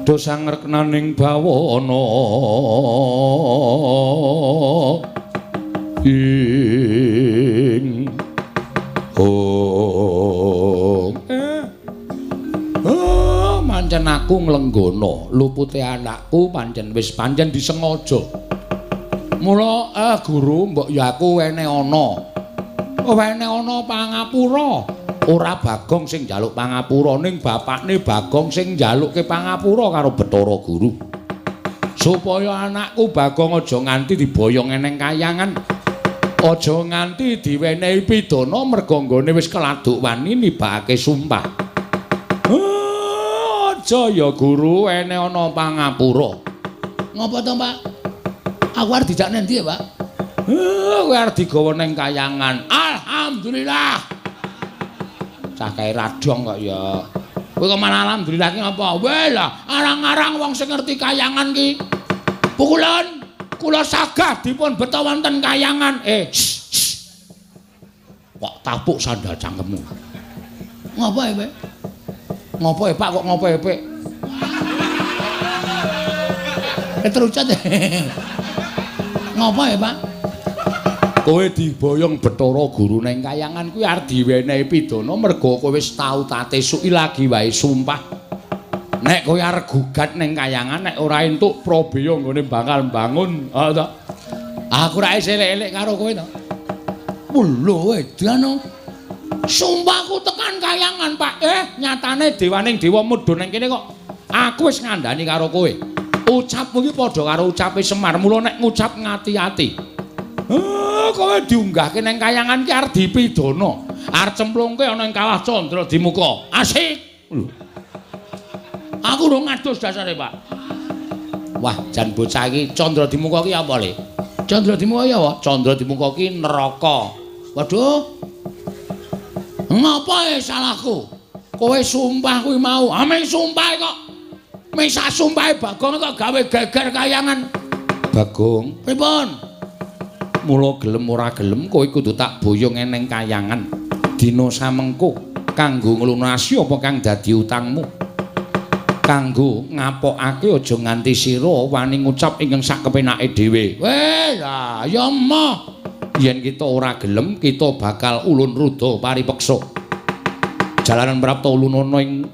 dosa ngreknaning bawana ing oh oh pancen aku nglenggana lupute anakku pancen wis pancen disengaja. Mula guru mbok ya aku wene ana. Wene ana pangapura. Ora Bagong sing njaluk pangapura ning bapakne Bagong sing njalukke pangapura karo Bathara Guru. Supaya anakku Bagong aja nganti diboyong eneng kayangan. Aja nganti diwenehi pidana merga nggone wis keladuk wani nibakake sumpah. Aja ya guru ene ana pangapura. Ngopo to, Pak? Aku arep dijak nang ndi ya, Pak? Kowe arep digawa nang kayangan. Alhamdulillah. Cah kae radong kok ya. Kowe kok malah alhamdulillah ki apa? Weh lah, arang-arang wong sing ngerti kayangan ki. Pukulan kula sagah dipun beta wonten kayangan. Kok tapuk sandal cangkemmu. Ngopo ya, Pak? Ngopo ya, Pak? Kok ngopo ya, Pak? Terucat. Ngopo ya, Pak? Kowe diboyong Bathara Guru nang kayangan kuwi arep diwenehi pidana merga kowe wis tau tate suki lagi wae sumpah. Nek kowe arep gugat nang kayangan nek ora entuk prabeya nggone bakal mbangun. Ha to. Aku ra elek-elek karo kowe to. Lho edan. Sumpahku tekan kayangan, Pak. Nyatane dewaning dewa mudhun nang kene kok. Aku wis ngandani karo kowe. Ucapmu iki padha karo ucape Semar. Mula nek ngucap ngati-ati. Kowe diunggahke nang kayangan ki arep dipidana. Arep cemplungke ana ing kawah Candra di muka. Asik. Lho. Aku urung ngadus dasare, Pak. Wah, jan bocah iki Candra di muka ki apa, Le? Candra di muka ya apa? Candra di muka ki neraka. Waduh. Ngapa salahku? Kowe sumpah kuwi mau. Ame sumpah kok. Mesak sumpahe Bagong kok gawe geger kayangan. Bagong, pripun? Mula gelem ora gelem kowe kudu tak boyong eneng kayangan. Dina samengko kanggo nglunasi apa kang dadi utangmu. Kanggo ngapokake aja nganti sira wani ngucap ingkang sak kepenake dhewe. Weh, lah ya emoh. Yen kita ora gelem, kita bakal ulun ruda paripeksa. Jalanan prapta ulunana ing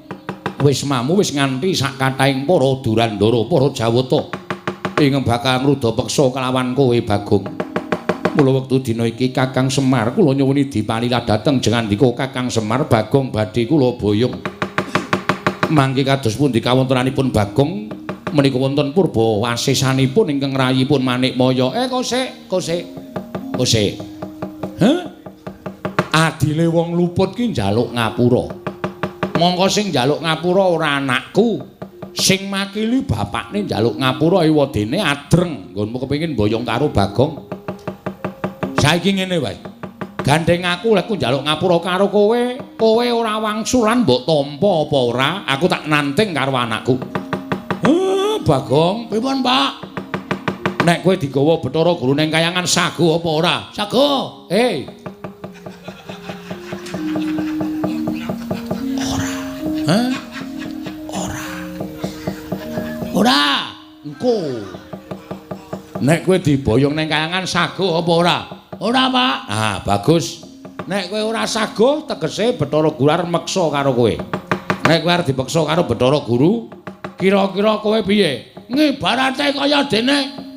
wismamu wis nganti sak kathahing para Durandara, para Jawata ingkang bakal ngruda peksa kelawan kowe Bagong. Mula wektu dina iki Kakang Semar kula nyuwuni dipalila dhateng jengandika Kakang Semar Bagong badhe kula boyong. Mangke kados pundi kawontenanipun Bagong menika wonten purba wasesanipun ingkang rayipun Manikmaya. Kosek, kosek. Kosek. Heh? Adile wong luput ki njaluk ngapura. Mongko sing njaluk ngapura ora anakku. Sing makili bapakne njaluk ngapura ewadene adreng nggonmu kepengin boyong karo Bagong. Saiki ngene wae. Gandeng aku lek njaluk ngapura karo kowe, kowe ora wangsulan mbok tampa apa ora, aku tak nanting karo anakku. Heh, Bagong, pripun, Pak? Nek kowe digawa Bathara Guru ning kayangan sago apa ora? Sago. Hei. Ora. Hah? Ora. Ora. Engko. Nek kowe diboyong ning kayangan sago apa ora? Ora, Pak. Ah, bagus. Nek kowe ora sago, tegese Bathara Guru arep meksa karo kowe. Nek kowe arep dipeksa karo Bathara Guru, kira-kira kowe piye? Ngibarate kaya dene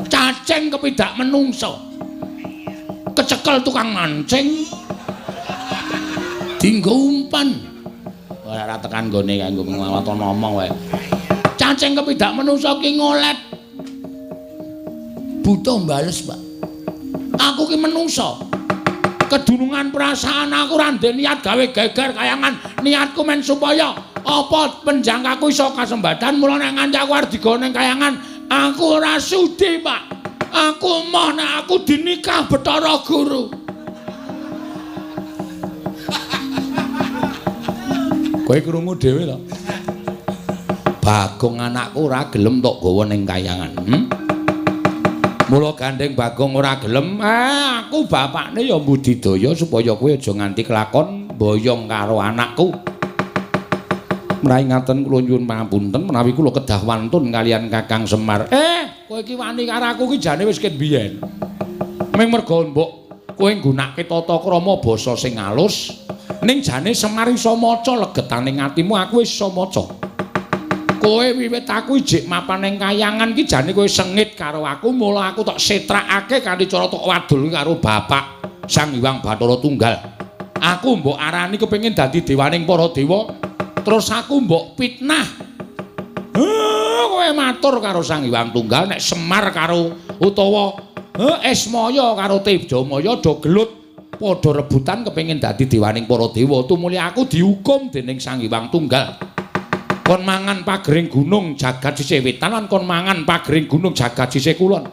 cacing kepidak menungso. Kecekel tukang mancing. Dinggo umpan. Ora tekan nggone kanggo nglawaton ngomong wae. Cacing kepidak menungso ki ngolet. Buta mbales, Pak. Aku ki menungso. Kedunungan perasaan aku ora ndek niat gawe geger kayangan. Niatku men supaya apa penjangkaku iso kasembadan. Mula nek nganti aku arep digawa ning kayangan, aku ora sudi, Pak. Aku moh nek aku dinikah Bathara Guru. Kowe krungu dhewe to? Bagong anakku ora gelem tok gawa ning kayangan. Mula gandeng Bagong ora gelem, aku bapakne ya mbudidaya supaya kowe aja nganti kelakon boyong karo anakku. Menawi ngaten kula nyuwun pangapunten menawi kula kedah wantun kalian Kakang Semar. Kowe iki wani karo aku iki jane wis ket biyen. Ming merga mbok kowe nggunakake tata krama basa sing alus, ning jane Semar iso maca legetaning atimu, aku wis iso maca. Kowe wiwit aku ijik mapan ning kayangan ki jane kowe sengit karo aku, mula aku tok setrakake kanthi cara tok wadul karo bapak Sang Hyang Bathara Tunggal. Aku mbok arani kepengin dadi dewaning para dewa, terus aku mbok fitnah. Kowe matur karo Sang Hyang Tunggal nek Semar karo utawa Esmaya karo Tejamaya do gelut padha rebutan kepengin dadi dewaning para dewa, tumuli aku dihukum dening Sang Hyang Tunggal. Kon mangan pagering gunung jagat sisih wetan lan kon mangan pagering gunung jagat sisih kulon.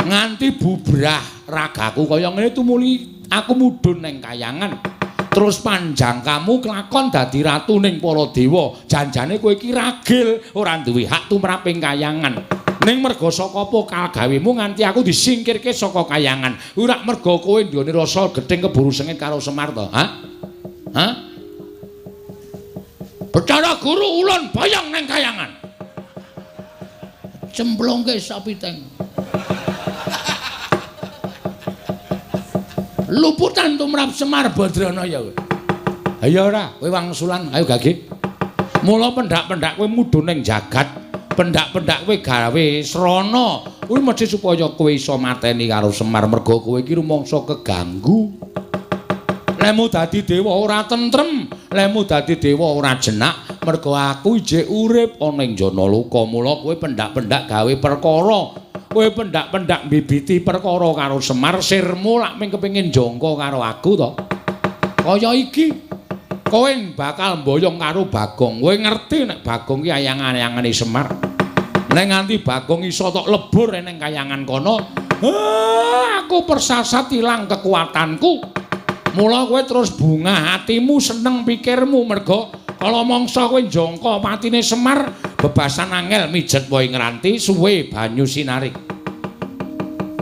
Nganti bubrah ragaku kaya ngene tumuli aku mudhun ning kayangan. Terus panjang kamu kelakon dadi ratu ning para dewa. Janjane kowe iki ragil ora duwe hak tumrap ing kayangan. Ning merga saka apa kagawemu nganti aku disingkirke saka kayangan. Ora merga kowe nduweni rasa gething keburu sengit karo Semar to? Hah? Hah? Bathara Guru ulun boyong ning kayangan. Cemplungke sapiteng. Luputan tumrap Semar Badranaya. Ayo ora, kowe wangsulan, ayo gage. Mula pendak-pendak kowe mudhun ning jagat, pendak-pendak kowe gawe srana. Kuwi mesti supaya kowe iso mateni karo Semar merga kowe iki rumangsa keganggu. Lemu dadi dewa ora tentrem, lemu dadi dewa ora jenak, merga aku ijik urip ana ing Janaloka. Mula kowe pendak-pendak gawe perkara, kowe pendak-pendak mbibiti perkara karo Semar, sirmu lak mung kepengin jangka karo aku to. Kaya iki kowe bakal mboyong karo Bagong. Kowe ngerti nek Bagong ki ayang-ayangane Semar. Nek nganti Bagong iso tok lebur ning kayangan kono, aku persasat ilang kekuatanku. Mula kowe terus bungah hatimu, seneng pikirmu merga Kala mangsa kowe njangka patine Semar bebasan angel mijet wae ngranti suwe banyu sinarik.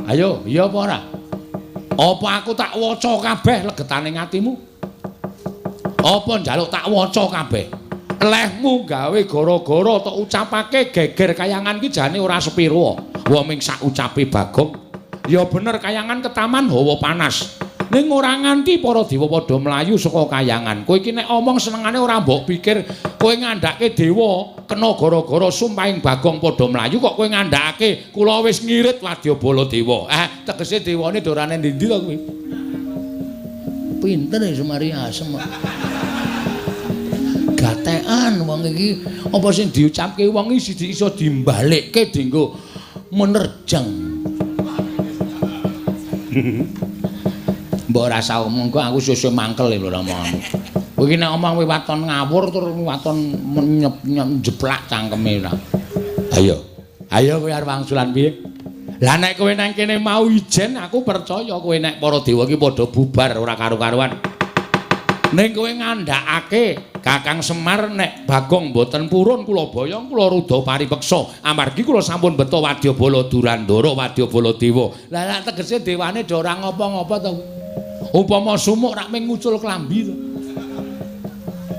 Ayo, iya apa ora? Apa aku tak waca kabeh legetane atimu? Apa njaluk tak waca kabeh? Lehmu gawe gara-gara tok ucapake geger kayangan ki jane ora sepiro. Wa ming sak ucape Bagong. Ya bener kayangan ketaman hawa panas. Ning ora nganti para dewa padha mlayu saka kayangan. Kowe iki nek omong senengane ora mbok pikir kowe ngandhake dewa kena gara-gara sumpahing Bagong padha mlayu kok kowe ngandhakake kula wis ngirit wadyabala dewa. Tegese dewane dorane ndi-ndi to kuwi? Pinter ya Semari Asem. Gatekan wong iki apa sing diucapke wong iki iso dimbalikke dienggo menerjang. Mbok ora usah omong kok aku susu mangkel lho omonganmu. Kowe iki nek omong waton ngawur tur waton njeplak cangkeme ora. Ayo. Ayo kowe arep wangsulan piye? Lah nek kowe nang kene mau ijen aku percaya kowe nek para dewa iki padha bubar ora karu-karuan. Ning kowe ngandhakake Kakang Semar nek Bagong mboten purun kula boyong kula rudha paripeksa amargi kula sampun beto wadyabala Durandara wadyabala dewa. Lah nek tegese dewane do ora ngopo-ngopo to. Upama sumuk rak mung ngucul klambi to.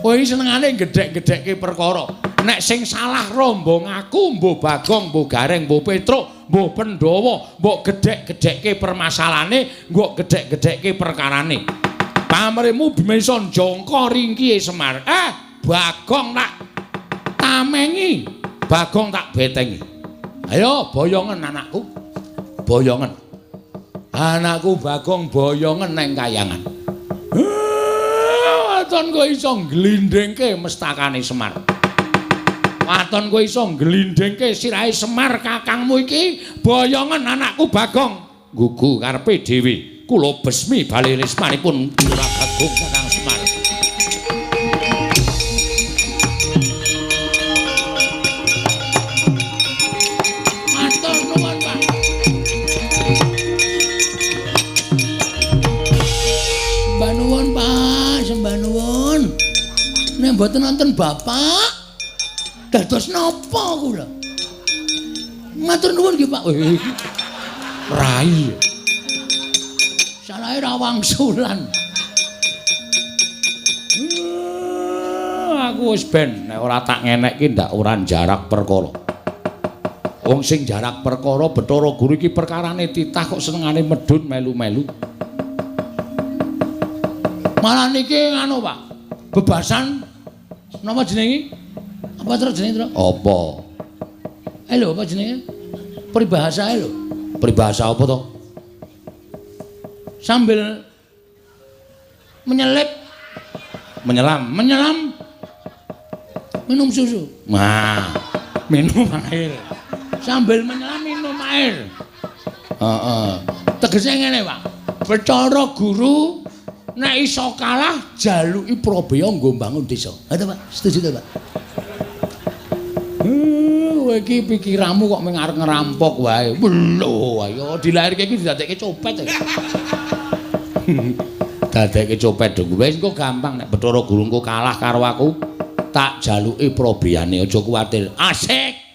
Kowe iki senengane gedhek-gedhekke perkara. Nek sing salah rombong aku, mbuh Bagong, mbuh Gareng, mbuh Petruk, mbuh Pandhawa, mbok gedhek-gedhekke permasalahane, mbok gedhek-gedhekke perkarane. Pamrihmu bisa njangka ringkihe Semar. Bagong tak tamengi, Bagong tak betengi. Ayo boyongen anakku. Boyongen. Anakku Bagong boyongen nang kayangan. Waton kowe iso ngglindhingke mestakane Semar. Waton kowe iso ngglindhingke sirahe Semar kakangmu iki, boyongen anakku Bagong. Gugu karepe dhewe. Kula besmi bali rismanipun Lurah Bagong Kakang Semar. Matur nuwun, Pak. Sembah nuwun, Pak, sembah nuwun. Nek mboten nonton Bapak, dados napa kula? Matur nuwun nggih, Pak. Rai. Salahe ra wangsulan. Aku wis ben nek ora tak ngenekke ndak ora jarak perkara. Wong sing jarak perkara Bathara Guru iki perkarane titah kok senengane medhun melu-melu. Malah niki nganu, Pak. Bebasan napa jenenge? Apa terus jenenge, Tru? Apa? Lho, apa jenenge? Peribahasa lho. Peribahasa apa to? Sambil menyelip, menyelam, minum susu. Nah, minum air. Sambil menyelam minum air. Heeh. Tegese ngene, Pak. Bathara Guru nek iso kalah jaluki prabeya nggo mbangun desa. Ha to, Pak? Setuju to, Pak? Kowe iki pikiranmu kok mung arep ngerampok wae. Lho, ayo dilairke iki didadekke copet. Dadekke copet dong. Wis engko gampang nek Bathara Guru engko kalah karo aku, tak jaluki probeyane aja kuwatir. Asik.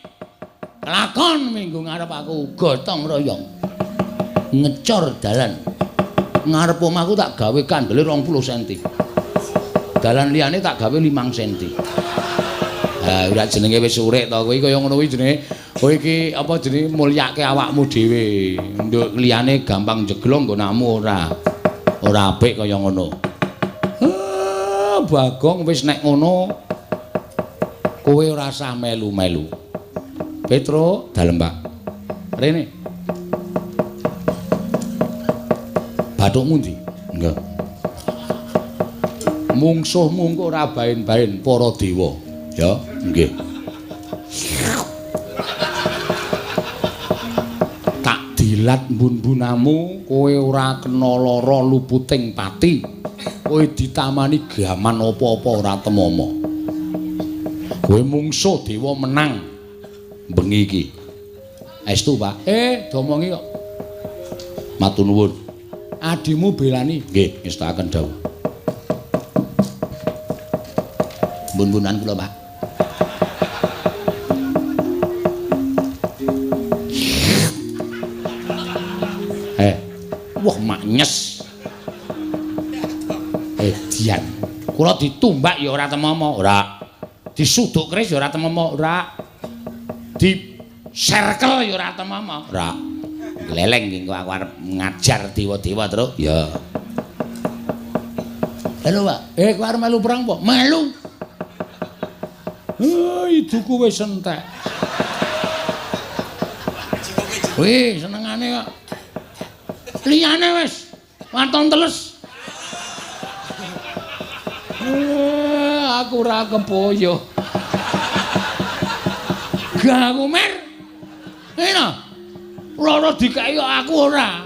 Lakon minggu ngarep aku gotong royong. Ngecor dalan. Ngarep omahku tak gawe kandele 20 cm. Dalan liyane tak gawe 5 cm. Ha ora jenenge wis urip to kowe kaya ngono kuwi jenenge. Kowe iki apa jenenge mulyake awakmu dhewe. Nduk liyane gampang jeglong nggonamu ora. Ora apik kaya ngono. Bagong wis nek ngono kowe ora usah melu-melu. Petro dalem, Pak. Rene. Bathukmu ndi? Nggih. Mungsuhmu engko ora baen-baen para dewa. Ya, nggih. Tak dilat mbun-mbunamu, kowe ora kena lara luputing pati. Kowe ditamani gaman apa-apa ora temama. Kowe mungsuh dewa menang bengi iki. Estu, Pak. Domongi kok. Matur nuwun. Adimu belani. Nggih, ngestakaken dawuh. Mbun-mbunan kula, Pak. Wah, maknyes. Edian. Kula ditumbak ya ora temomo, ora. Disuduk keris ya ora temomo, ora. Di serkel ya ora temomo, ora. Gleleng iki aku arep ngajar dewa-dewa, Truk. Ya. Halo, Pak. Kowe arep melu perang apa? Melu. Iduku wis entek. Wih, senengane kok. Liyane wis waton teles. Aku ora kepoyo. Gak aku mer. Ngene. Loro dikeki kok aku ora.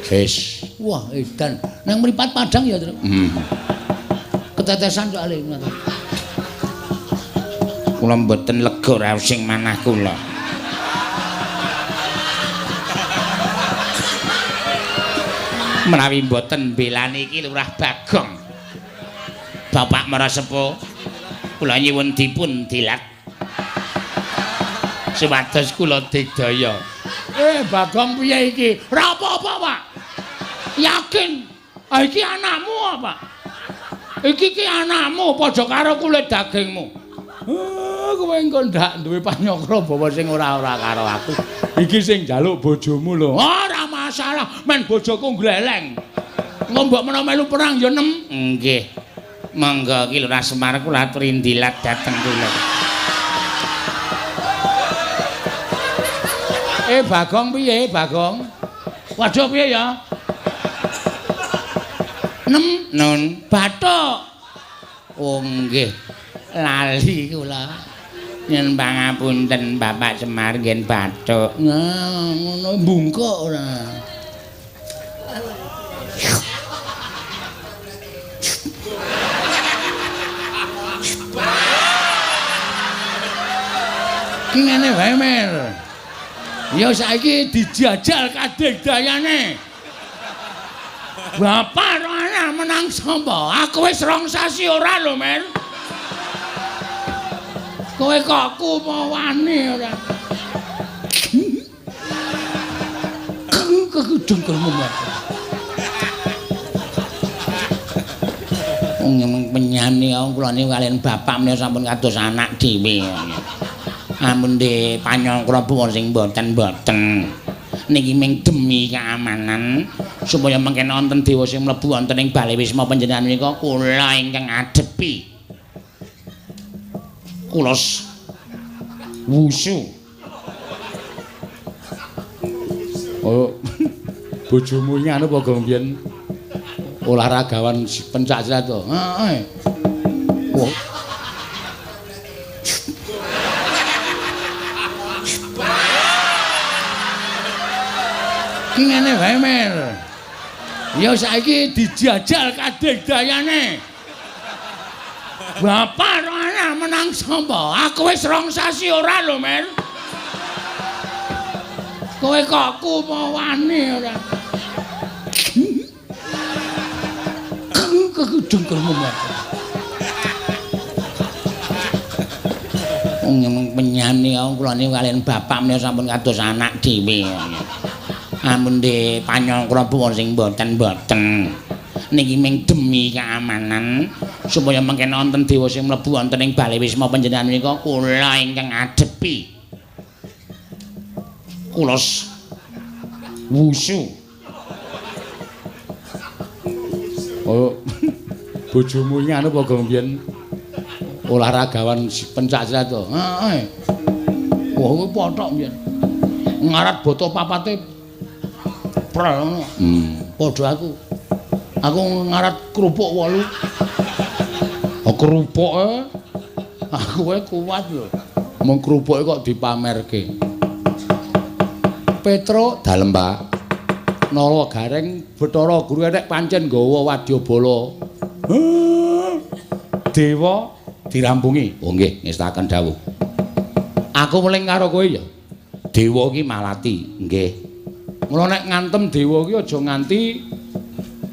Wis. Wah, edan. Nang mripat padang ya, Truk. Ketetesan soalé ngono. Kula mboten lega raos sing manah kula. Menawi mboten mbelani iki Lurah Bagong. Bapak Marasepuh, kula nyuwun dipun dilat supados kula digdaya. Bagong piye iki? Ora apa-apa, Pak. Yakin. Ah iki anakmu apa? Iki ki anakmu padha karo kulit dagingmu. Kowe engko ndak duwe panyokra bawa sing ora-ora karo aku. Iki sing njaluk bojomu lho. Ora masalah, men bojoku gleleng. Engko mbok menawa melu perang ya nem. Nggih. Monggo ki Lurah Semar kula aturi ndilat dhateng kula. Bagong piye, Bagong? Waduh piye ya? Nem nun bathuk. Oh nggih. Lali kula. Nyuwun pangapunten Bapak Semar ngen bathuk. Nah, ngono bungkuk ora. Ki ngene wae, Mer. Ya saiki dijajal kadegdayane. Bapak ora menang sapa? Aku wis 2 sasi ora lho, Mer. Kowe kok ku wani ora. Kekudengkelmu Mer. Wong penyani kula niku kaliyan bapak menika sampun kados anak dhewe. Ampun de panyangkra buwon sing mboten-mboten. Niki ming demi keamanan supaya mengken wonten dewa sing mlebu wonten ing bale wisma panjenengan menika kula ingkang adepi. Kula wusu. Oh, bojomu iki anu apa gong biyen olahragawan pencak silat to? Heeh. Wah. Ki ngene wae, Mer. Ya saiki dijajal kadegdayane. Bapak ora menang sapa? Aku wis 2 sasi ora lho, Mer. Kowe kok ku wani ora. Kekudengkelmu, Mer. Wong penyani kula niku kaliyan bapak menika sampun kados anak dhewe. Ampun de panyangkra buwon sing mboten-mboten. Niki ming demi keamanan supaya mengken wonten dewa sing mlebu wonten ing bale wisma panjenengan menika kula ingkang adepi. Kula wusu. Oh, bojomu iki anu apa gong biyen olahragawan pencak silat to? Heeh. Wah, kuwi pothok biyen. Ngarat boto papate prel ngono. Padha aku. Aku ngarat kerupuk 8. Oh, kerupuke aku wae kuat lho. Mung kerupuke kok dipamerke. Petro dalem, Pak. Nala Gareng Bathara Guru nek pancen nggawa wadyabala. Dewa dirampungi. Oh nggih, ngestaken dawuh. Aku weling karo kowe ya. Dewa iki malati, nggih. Mula nek ngantem dewa iki aja nganti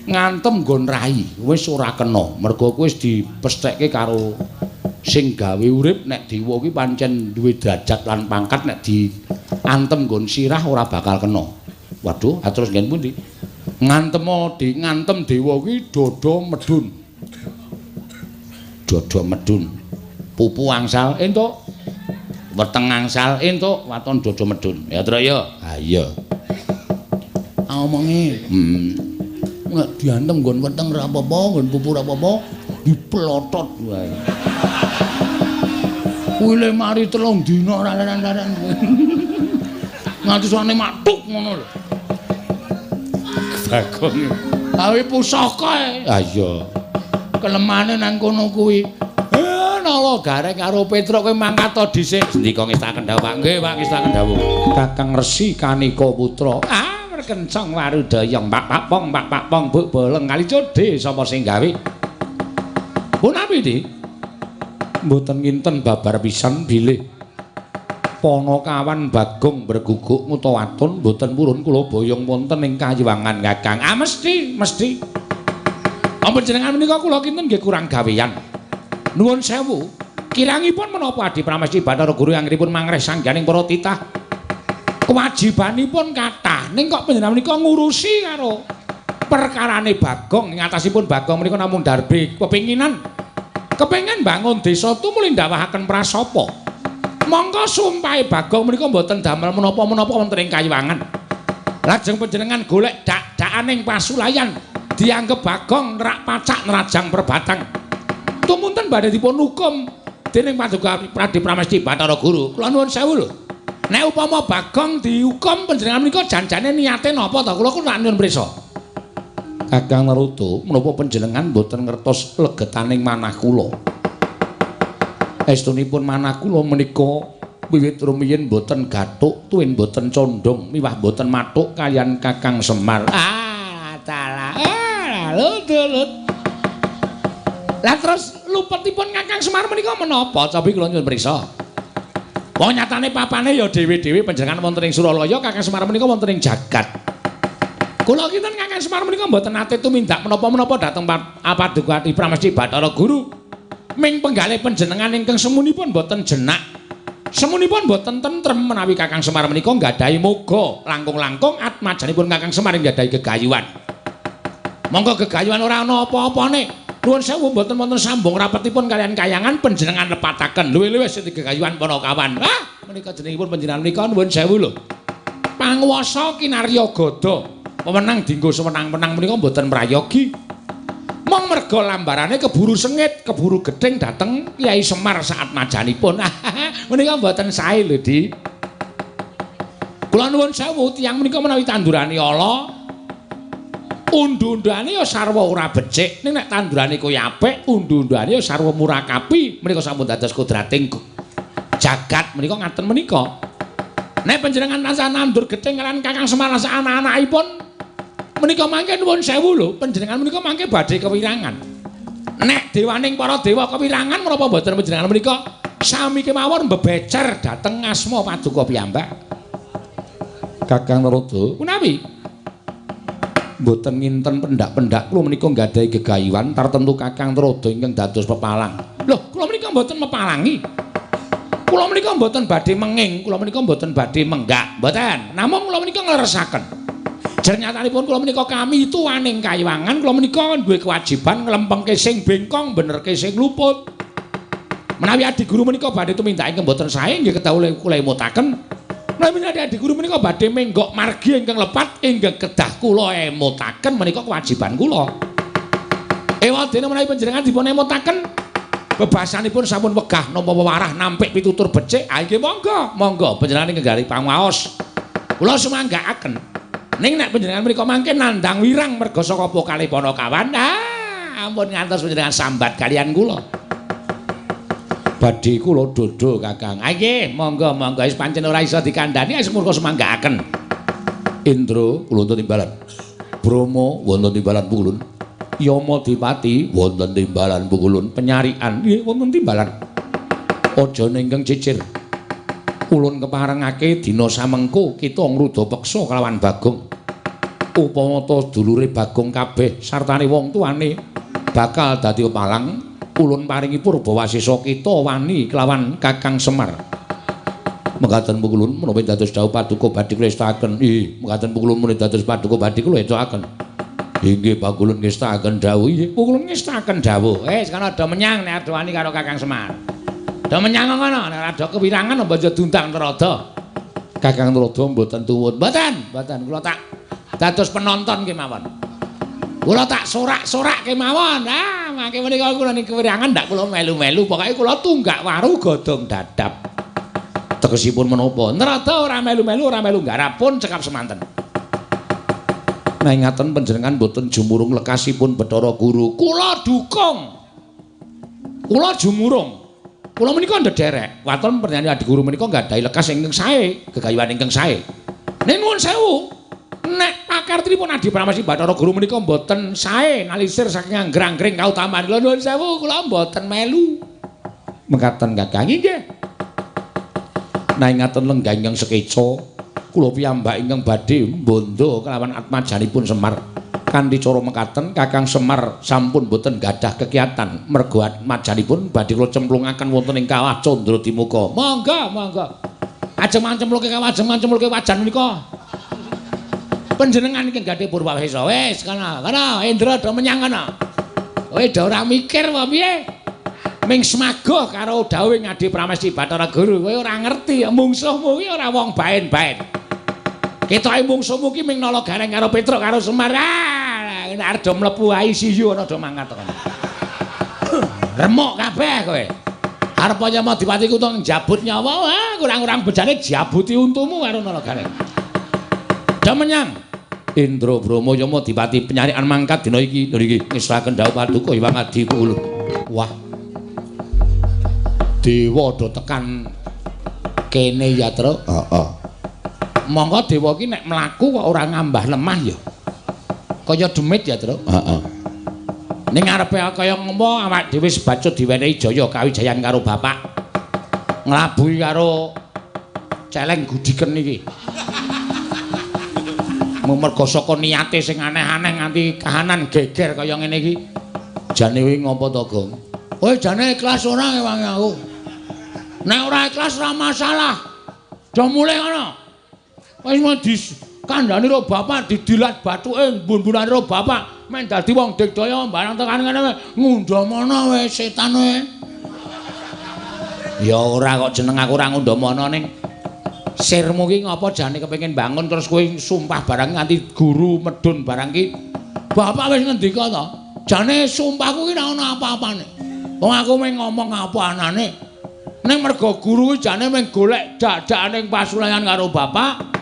Ngantem nggon rai wis ora kena, mergo kuwi wis dipesthekke karo sing gawe urip nek dewa kuwi pancen duwe derajat lan pangkat nek diantem nggon sirah ora bakal kena. Waduh, terus nggen pundi? Ngantem dewa kuwi dada medun. Dada medun. Pupu angsal entuk. Weteng angsal entuk, waton dada medun. Ya, Tru ya. Ha iya. Omonge, nek diantem nggon weteng ora apa-apa, nggon pupu ora apa-apa, diplotot wae. Kuwi le mari 3 dina ora leren-leren. Nganti suwane matuk ngono lho. Bagong. Awe pusaka. Ha iya. Kelemane nang kono kuwi. Nala Gareng karo Petruk kowe mangkat to dhisik. Sendika ngestaken dawuh, Pak. Nggih, Pak, ngestaken dawuh. Kakang Resi Kanika Putra. Ah, merkencong warudaya Pak Pak Pong, Pak Pak Pong buk boleng kali codhe sapa sing gawe? Punapi, Dik? Mboten nginten babar pisan bilih Panakawan Bagong berguguk ngutawatun mboten purun kula boyong wonten ing kayiwangan Kakang. Ah mesti, mesti. Panjenengan menika kula kinten nggih kurang gawean. Nuwun sewu. Kirangipun menapa Adi Pramesti Bathara Guru anggenipun mangreh sangganing para titah. Kewajibanipun kathah ning kok panjenengan menika ngurusi karo perkarane Bagong. Ing atasipun Bagong menika namung darbe kepinginan. Kepengin bangun desa tumuli ndawahaken prasapa. Mongko sumpahe Bagong menika mboten damel menapa-menapa wonten ing kayiwangan. Lajeng panjenengan golek dak-dakaning pasulayan dianggep Bagong nerak pacak nerajang perbatang. Tumunten badhe dipun hukum dening Paduka Pradi Pramesti Bathara Guru. Kula nuwun sewu lho. Nek upama Bagong dihukum panjenengan menika janjane niate napa to? Kula kula nyuwun prisa. Kakang Naruto, menapa panjenengan mboten ngertos legetaning manah kula? Estunipun manah kula menika wiwit rumiyin mboten gathuk, tuwin mboten condong, miwah mboten mathuk kaliyan Kakang Semar. Ah, dalah. Ah, lut. Lah terus lupetipun Kakang Semar menika menapa? Cobi kula nyuwun prisa. Wong nyatane papane ya dhewe-dhewe panjenengan wonten ing Suralaya, Kakang Semar menika wonten ing jagat. Kula kinten Kakang Semar menika mboten nate tumindak menapa-menapa dhateng Paduka Pramesti Bathara Guru. Ming penggalih panjenengan ingkang semunipun mboten jenak. Semunipun mboten tentrem menawi Kakang Semar menika nggadahi moga langkung-langkung atmajanipun Kakang Semar nggadahi gegayuhan. Monggo gegayuhan ora ana apa-apane. Nuwun sewu mboten wonten sambung rapetipun kaliyan kayangan panjenengan lepataken. Luwih-luwih sing gegayuhan Panakawan. Ah, menika jenengipun panjenengan menika nuwun sewu lho. Panguwasa kinarya gada. Wewenang dinggo sewenang-wenang menika mboten prayogi. Mong merga lambarane keburu sengit, keburu gething dhateng Kyai Semar saat majanipun. Menika mboten sae lho, Di. Kula nuwun sewu tiyang menika menawi tandurane ala, undu-unduane ya sarwa ora becik. Ning nek tandurane kuwi apik, undu-unduane ya sarwa murakapi. Menika sampun dados kodrating jagat menika ngaten menika. Nek panjenengan tansah nandur gething lan Kakang Semar lan anak-anakipun menika mangke nuwun sewu lho, panjenengan menika mangke badhe kewirangan. Nek dewaning para dewa kewirangan menapa mboten panjenengan menika sami kemawon mbebecer dhateng asma paduka piyambak. Kakang Narada, punawi mboten nginten pendak-pendak kula menika nggadahi gegayuhan tartemtu Kakang Narada ingkang dados pepalang. Lho, kula menika mboten mepalangi. Kula menika mboten badhe menging, kula menika mboten badhe menggak, mboten. Namung kula menika ngleresaken. Jernyatanipun kula menika kami tuwaning kayiwangan, kula menika duwe kewajiban nglempengke sing bengkong, benerke sing luput. Menawi adi guru menika badhe tumindak ingkang mboten sae nggih kedah kula emutaken. Menawi adi guru menika badhe menggok margi ingkang lepat ingkang kedah kula emutaken menika kewajiban kula. Ewadene menawi panjenengan dipun emutaken bebasanipun sampun wegah nampa wewarah nampik pitutur becik, ha nggih monggo, monggo panjenengan ingkang gari pangaos. Kula sumanggaaken. Ning nek panjenengan menika mangke nandhang wirang merga saka pokale Panakawan, ah ampun ngantos panjenengan sambat kaliyan kula. Badhe kula dodho Kakang. Ah nggih, monggo monggo wis pancen ora iso dikandhani wis murka sumanggaaken. Indra kula wonten timbalan. Brahma wonten timbalan pukulun. Yama Dipati wonten timbalan pukulun. Penyarikan nggih wonten timbalan. Aja ingkang cicir. Ulun keparengake dina samengko kita ngruda peksa kalawan Bagong. Upama ta dulure Bagong kabeh sartane wong tuane bakal dadi pepalang, ulun paringi purbawasesa kita wani kelawan Kakang Semar. Mekaten pukulun menawi dados dawuh paduka badhe kula estakaken. Ih, mekaten pukulun menawi dados paduka badhe kula estakaken. Inggih pakulun ngestakaken dawuh. Inggih pukulun ngestakaken dawuh. Wis kono do menyang nek arep wani karo Kakang Semar. Do menyang ngono nek ora kewirangan aja diundang Narada. Kakang Narada mboten tuwun. Mboten, mboten kula tak dados penonton kemawon. Kula tak sorak-sorak kemawon. Ah, mangke menika kula ning kewirangan ndak kula melu-melu, pokoke kula tunggak waru godhong dadap. Tegesipun menapa? Narada ora melu-melu, ora melu nggarap pun cekap semanten. Nah, ngaten panjenengan mboten jumurung lekasipun Bathara Guru. Kula dukung. Kula jumurung. Kula menika ndederek. Waton pernyanyi Adi Guru menika nggadahi lekas ingkang sae, gegayuhan ingkang sae. Ning nuwun sewu, nek pakartinipun Adi Pramesti Bathara Guru menika mboten sae nalisir saking anggrang-anggring kautaman. Kula nuwun sewu, kula mboten melu. Mekaten Kakang inggih. Nah, ngaten lenggah ingkang sekeca, kula piyambak ingkang badhe mbondo kelawan atmajanipun Semar. Kanthi cara mekaten Kakang Semar sampun boten gadah kekiatan mergo atmajanipun badhe kula cemplungaken wonten ing kawah Candradimuka. Monggo, monggo. Ajeng mancemplungke kawah, ajeng mancemplungke wajan menika. Panjenengan iki gadhe purwawesa. Wis kono, kono Indra do menyang kono. Kowe do ora mikir apa piye? Ming semagoh karo dawuhe Adi Pramesti Bathara Guru. Kowe ora ngerti mungsuhmu kuwi ora wong baen-baen. Ketoke mungsuhmu ki ming nala gareng karo Petruk karo Semar. Ah, nek arep do mlebu ICU ana do mangkat kono. Remuk kabeh kowe. Arep nyama dipati kutung njabut nyawa, ah kurang-kurang bejane jabuti untumu karo nala gareng. Do menyang Indra Brama Yama dipati penyarikan mangkat dina iki. Lho iki ngesraken dawuh paduka Hyang Adi Pulo. Wah. Dewa do tekan kene ya, Truk. Heeh. Monggo dewa iki nek mlaku kok ora ngambah lemah ya. Kaya demit ya, Truk. Heeh. Ning ngarepe kaya ngopo awak dhewe sebacut diwenehi jaya kawijayan karo bapak. Nglabuhi karo celeng gudiken iki. Mergo saka niate sing aneh-aneh nganti kahanan geger kaya ngene iki. Jane kuwi ngopo to, Gong? Kowe jane ikhlas ora ngewangi aku? Nek ora ikhlas ora masalah. Do mulih ngono. Wis mau dikandani karo bapak didilat bathuke mbun-mbunane karo bapak men dadi wong digdaya barang tekan ngene ngundhamana wis setan kowe. Ya ora kok jeneng aku ora ngundhamana ning sirmu ki ngapa jane kepengin bangun terus kowe sumpah barang nganti guru medun barang ki. Bapak wis ngendika to. Jane sumpahku ki ora ono apa-apane. Wong aku mung ngomong apa anane. Ning mergo guru kuwi jane mung golek dak-dakane ing pasulayan karo bapak.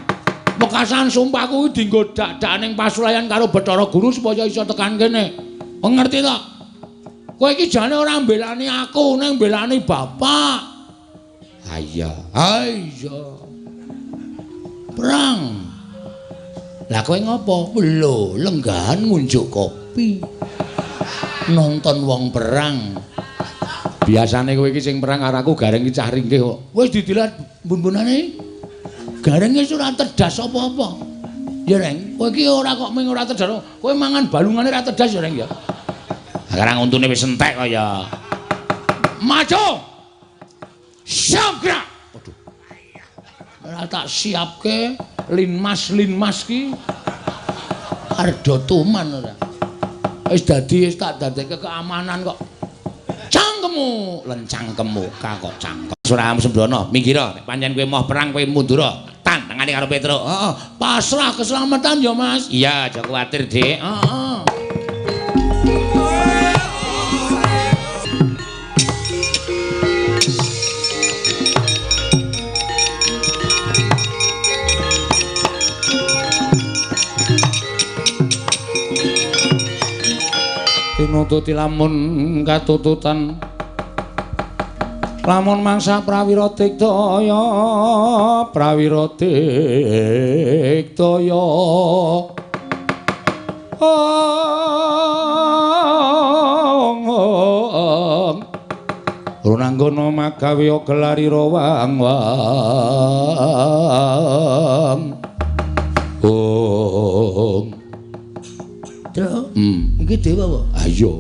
Wekasan sumpahku kuwi dienggo dak-dakane ing pasulayan karo Bathara Guru supaya iso tekan kene. Wong ngerti to? Kowe iki jane ora mbelani aku, ning mbelani bapak. Ha iya. Ha iya. Perang. Lah kowe ngopo? Lho, lenggahan ngunjuk kopi. Nonton wong perang. Biasane kowe iki sing perang karo aku gareng iki cah ringkih kok. Wis didilat mbun-mbunane. Gareng wis ora terdas apa-apa. Ya, Reng, kowe iki ora kok mung ora terdas. Kowe mangan balungane ora terdas ya, Reng ya. Sekarang untune wis entek kok ya. Maju. Siap gerak. Waduh. Ora tak siapke linmas-linmas ki. Ardo tuman ora. Wis dadi wis tak dadekke keamanan kok. Cangkemmu, lencangkemmu kok cangkem. Ora sembrono, minggir nek pancen kowe moh perang kowe mundur. Tantangane karo Petruk. Heeh, pasrah keselamatan ya, Mas. Iya, aja kuwatir, Dik. Heeh. Tinututi lamun katututan lamun mangsa prawira digdaya prawira digdaya runanggono magawe gelarira wang wang ong. Iki dewa apa? Ha iya.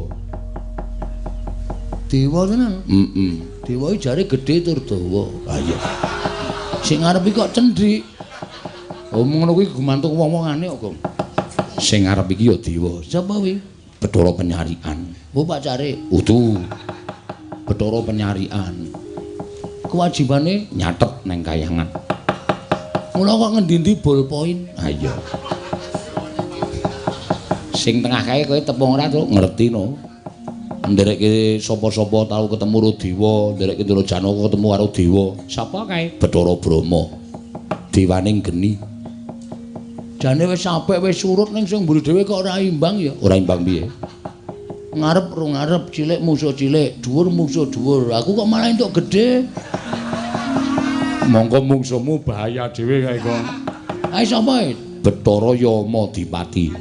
Dewa tenan. Heeh. Dewa iki jare gedhe tur dawa. Ha iya. Sing ngarep iki kok cendhik. Oh ngono kuwi gumantung wong-wongane kok, Gong. Sing ngarep iki ya dewa. Sapa kuwi? Bathara Penyarikan. Oh, pacare. Udu. Bathara Penyarikan. Kewajibane nyatet neng kayangan. Mula kok ngendi-endi ballpoint. Ha iya. Sing tengah kae kowe tepung ora, Truk? Ngerti no. Nderekke sapa-sapa tau ketemu karo dewa, nderekke Ndara Janaka ketemu karo dewa. Sapa kae? Bathara Brahma. Dewaning geni. Jane wis apik wis surut ning sing mburi dhewe kok ora imbang ya. Ora imbang piye? Ngarep ro ngarep, cilik musuh cilik, dhuwur musuh dhuwur. Aku kok malah entuk gedhe. Mongko mungsuhmu bahaya dhewe kae kok. Ae sapa e? Bathara Yamadipati.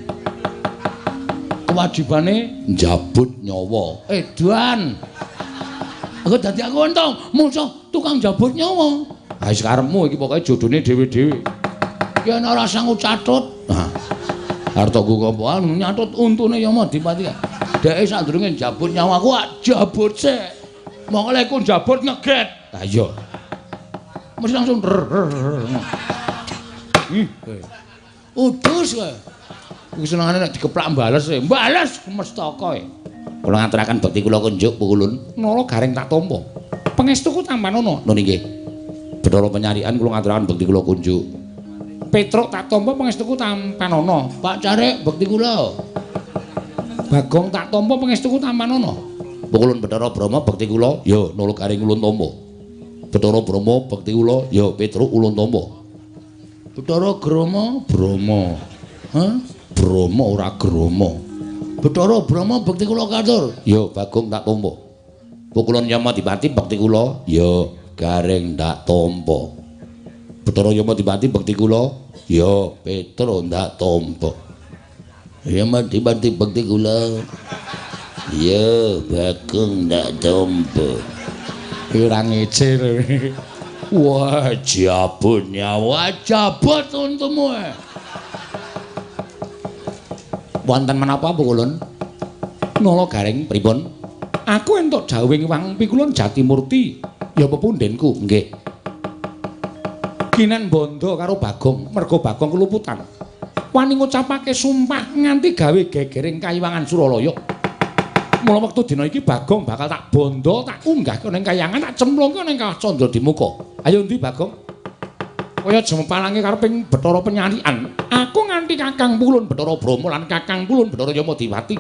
Kewajibane njabut nyawa. Edan. Aku dadi aku untung musuh tukang njabut nyawa. Ha wis karepmu iki pokoke jodone dhewe-dhewe. Ki ana ora sanggup catut. Nah. Arta ku apa nyatut untune Yamadipati. Dheke sadurunge njabut nyawaku jabut sik. Mongko lek ku njabut ngeget. Ha iya. Mesti langsung ih kowe. Udus kowe. Iku senengane nek dikeplak bales e. Bales mestaka e. Kula ngaturaken bekti kula kunjuk Pukulun. Nala Gareng tak tampa. Pangestuku tampanono. Nun inggih. Bathara Penyarikan kula ngaturaken bekti kula kunjuk. Petruk tak tampa pangestuku tampanono. Pak Carik bekti kula. Bagong tak tampa pangestuku tampanono. Pukulun Bathara Brahma bekti kula. Ya Nala Gareng ulun tampa. Bathara Brahma bekti kula. Ya Petruk ulun tampa. Bathara Grama Brahma. Hah? Brahma ora Grama. Bathara Brahma bekti kula katur. Ya Bagong tak tampa. Pukulun Yamadipati bekti kula. Ya Gareng tak tampa. Bathara Yamadipati bekti kula. Ya Petruk ndak tampa. Yamadipati bekti kula. Ya Bagong ndak tampa. Ora ngece lho. Wah, jabut nyawa, jabut untumu. Wonten menapa Pukulun? Nala Gareng pripun? Aku entuk dawuhing Wang Pikulun Jatimurti, ya pepundhenku. Nggih. Kinen bondo karo Bagong, merga Bagong keluputan. Wani ngucapake sumpah nganti gawe gegering kayiwangan Suralaya. Mula wektu dina iki Bagong bakal tak bondo, tak unggahke ning kayangan, tak cemplungke ning Kawah Candradimuka. Ayo ndi Bagong? Kaya jemepalange kareping Bathara Penyarikan. Aku nganti Kakang Pulun Bathara Brahma lan Kakang Pulun Bathara Yamadipati.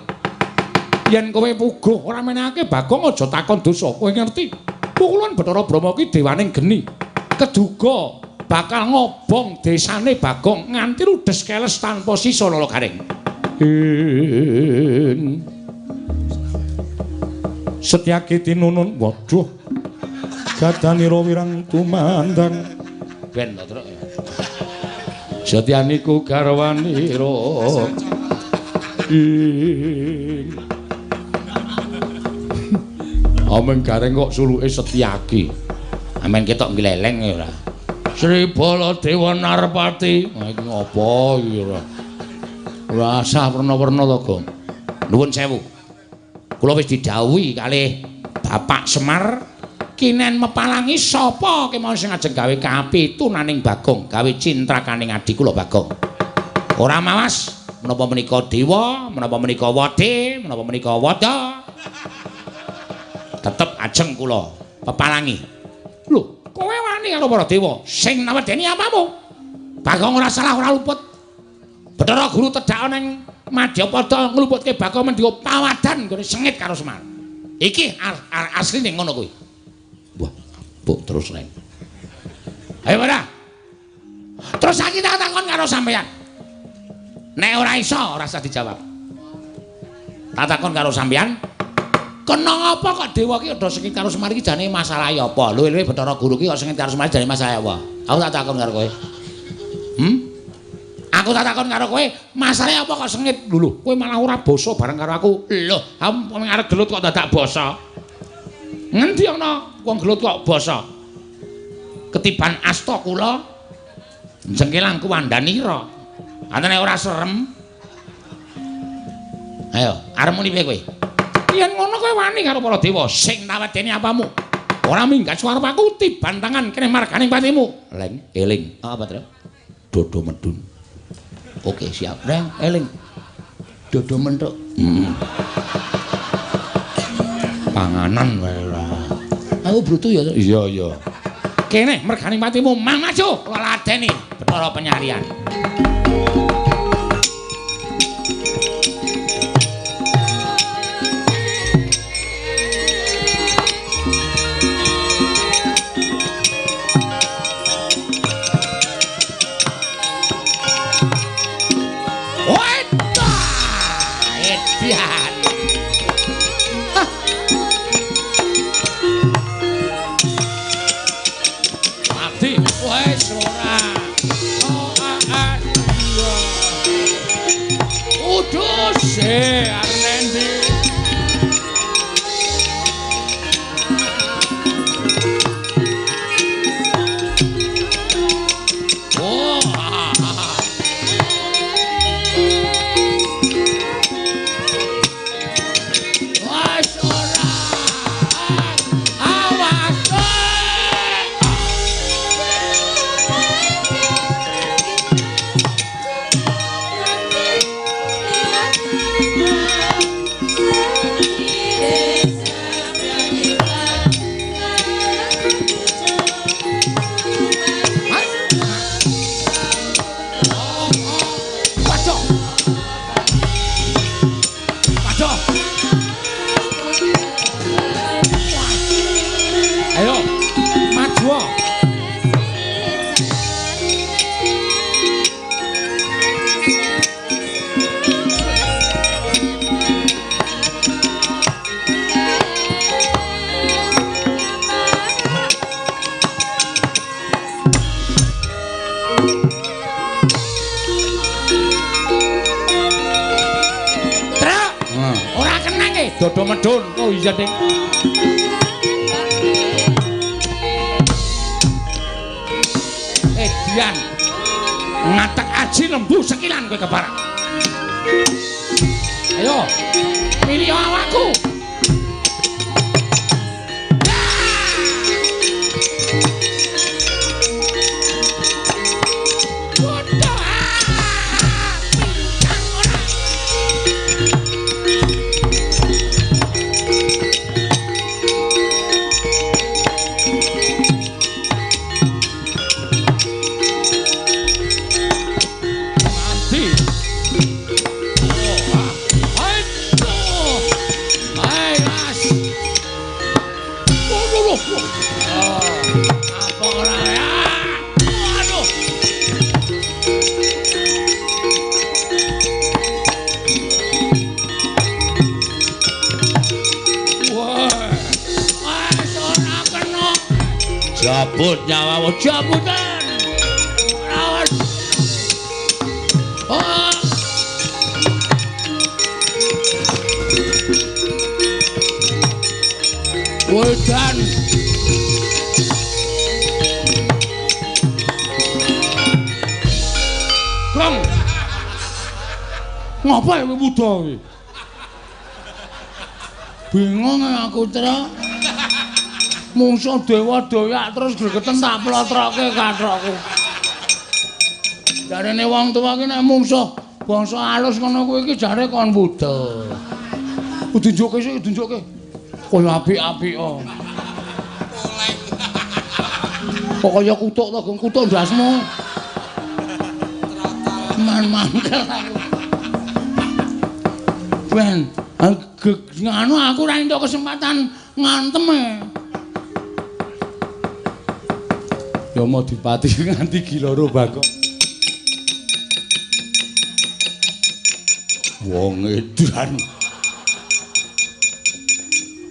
Yen kowe puguh ora menehake Bagong aja takon dosa. Kowe ngerti? Pukulun Bathara Brahma ki dewaning geni. Keduga bakal ngobong desane Bagong nganti rudes keles tanpa sisa Nala Gareng. Setyaki tinunun, waduh. Gadanira wirang tumandang. Ben to, Truk. Setyaniku garwanira. Ing. Ameng Gareng kok suluke Setyaki. Amen ketok gleleng ya ora. Sri Baladewa Narpati. Iki ngopo iki ora? Ora asah werna-werna to, Gong. Nuwun sewu. Kula wis didhawuhi kalih Bapak Semar kinen mepalangi sapa kemawon sing ajeng gawe kapitunaning Bagong, gawe cintrakaning adi kula Bagong. Ora mawas menapa menika dewa, menapa menika wade, menapa menika wada. Tetep ajeng kula pepalangi. Lho, kowe wani karo para dewa sing nawedeni apamu? Bagong ora salah ora luput. Bathara Guru tedhak ning Madyapada ngluputke Bagong mendika pawadan nggone sengit karo Semar. Iki asline ngono kuwi. Wah, mbok terus reng. Ayo ora. Terus saiki tak takon karo sampeyan. Nek ora iso ora usah dijawab. Tak takon karo sampeyan, kena apa kok dewa ki udah sengit karo Semar iki jane masalahe apa? Luwe-luwe Bathara Guru ki kok sengit karo Semar jane masalahe apa? Aku tak takon karo kowe. Aku tak takon karo kowe, masalahe apa kok sengit? Lho, kowe malah ora basa bareng karo aku. Lho, aku arep gelut kok dadak basa. Ngendi ana wong gelut kok basa? Ketiban asta kula jengkelang kuwandanira. Antene ora serem. Ayo, arep muni piye kowe? Yen ngono kowe wani karo para dewa sing tawedeni apamu. Ora minggat suara aku tiban tangan kene marganing patimu. Leng, eling. Apa, Tru? Dodo medun. Oke, siap. Leng, eling. Dodo mentuk. Panganan wae ora. Aku brutu ya. Iya, iya. Kene merganing patimu mang maju kula ladeni Bathara Penyarian. Dodo medun. Oh iya, Ding. Edian. Ngatek aji lembu sekilan kowe keparak. Ayo, milih awakku. Jabut nyawamu, jabutan. Awas. Oh. Wedan. Kong. Ngapa kowe wuda kowe? Bingung aku, Tra. Mungsuh dewa doyak terus gregeten tak plotroke kathokku. Jarene wong tuwa ki nek mungsuh bangsa alus ngono kuwi iki jare kon wuda. Tunjukke sik, tunjukke. Kaya apik-apik kok. Kok kaya kutuk to, Gong, kutuk ndasmu. Man mangkel aku. Ben, nganu aku ora entuk kesempatan ngantem e. Yama Dipati nganti giloro Bagong. Wong edan.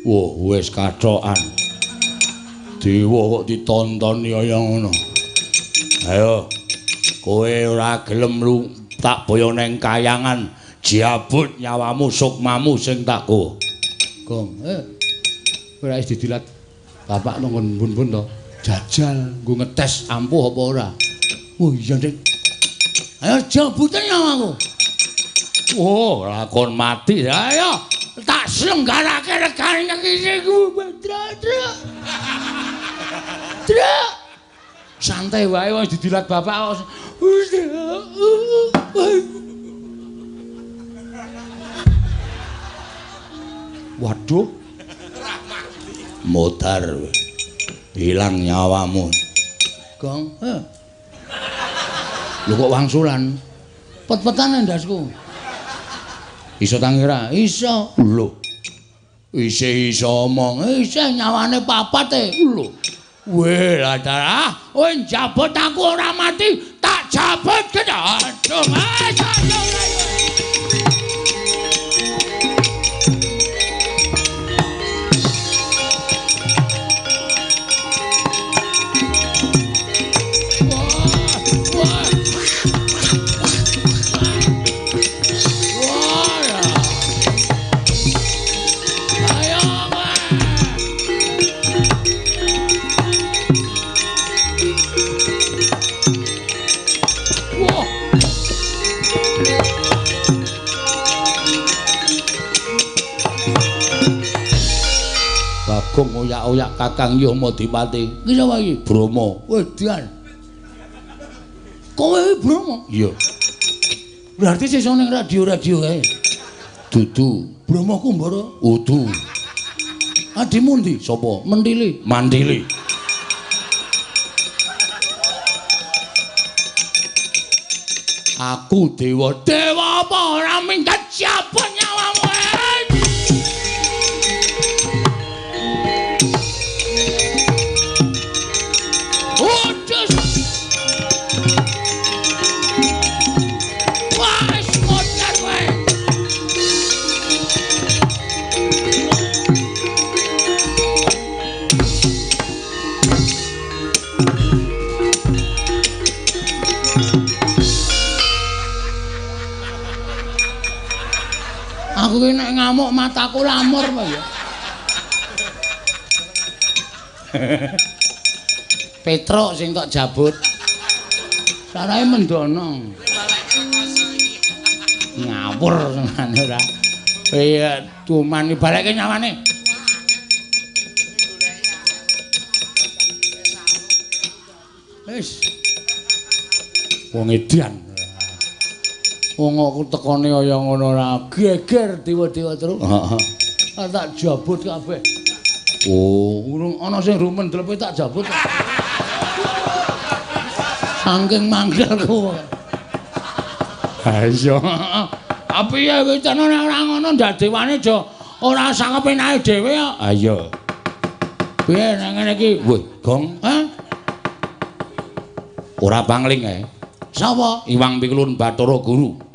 Wah, wis kathokan. Dewa kok ditontoni kaya ngono. Ayo, kowe ora gelem lu tak boyo neng kayangan, jabut nyawamu sukmamu sing tak go. Gong, ora wis didilat bapak nang bun-bun to. Jajal nggo ngetes ampuh apa ora. Oh iya, Dik. Ayo jabuten nyawaku. Oh, lakon mati. Ayo, tak selenggarake regane iki ku. Truk. Truk. Santai wae wis didilat bapak. Waduh. Modar. Hilang nyawamu. Gong. Heh. Lho kok wangsulan? Pet-petan ndasku. Iso tangi ra? Iso. Lho. Isih iso omong. Isih nyawane papat e. Lho. Weh, lah kowe njabut aku ora mati, tak jabut kene. Aduh, ayo. Bagong oyak-oyak Kakang Yamadipati. Iki sapa iki? Brahma. Wedan. Kowe iki Brahma? Iya. Berarti sesuk ning radio-radio kae. Dudu. Brahma Kumbara? Udu. Adimu ndi? Sapa? Mentili. Mantili. Aku dewa. Dewa apa ora minggat siapa nyawamu? Aku ki nek ngamuk mataku lamur apa ya. Petruk sing tok jabut. Sarahe mendono. Ngawur senane ora. Iya, tuman balekke nyawane. Wis. Wong edan. Wong aku tekone kaya ngono ora geger dewa-dewa terus. Heeh. Tak jabut kabeh. Oh, urung ana sing rumen dlepe tak jabut. Saking mangkelku. Ha iya. Tapi ya wis ana ora ngono ndak dewane aja ora sakepenake dhewe kok. Ha iya. Piye nek ngene iki? Weh, Gong. Hah? Ora pangling ae. Sapa? Iwang Pikulun Bathara Guru.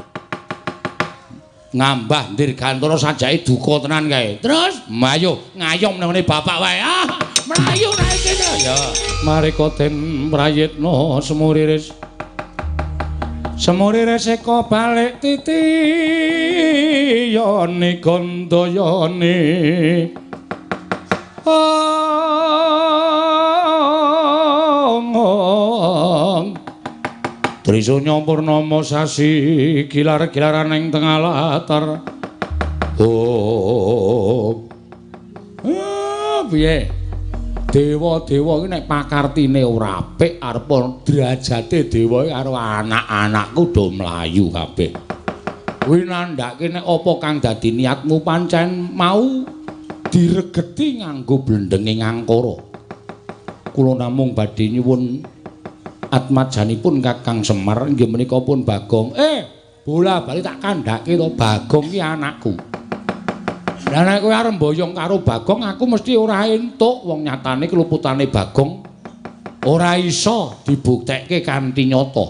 Ngambah Dirgantara sajake duka tenan kae. Terus mayo ngayom nang ngene bapak wae. Ah, mlayu nae kene. Ya. Marika den prayitna semuriris. Semuriris eka balik titiyane gandayane. Ong. Trisunya purnama sasi gilar-gilaran ing tengah latar. Oh. Piye? Dewa-dewa iki nek pakartine ora apik arep derajate dewa iki karo anak-anakku do mlayu kabeh. Kuwi nandhake nek apa kang dadi niatmu pancen mau diregeti nganggo blendenge ngangkara. Kula namung badhe nyuwun atmajanipun Kakang Semar inggih menika pun Bagong. Bola bali tak kandhake to Bagong ki anakku. Lah nek kowe arep mboyong karo Bagong aku mesti ora entuk, wong nyatane keluputane Bagong ora iso dibuktekke kanthi nyata.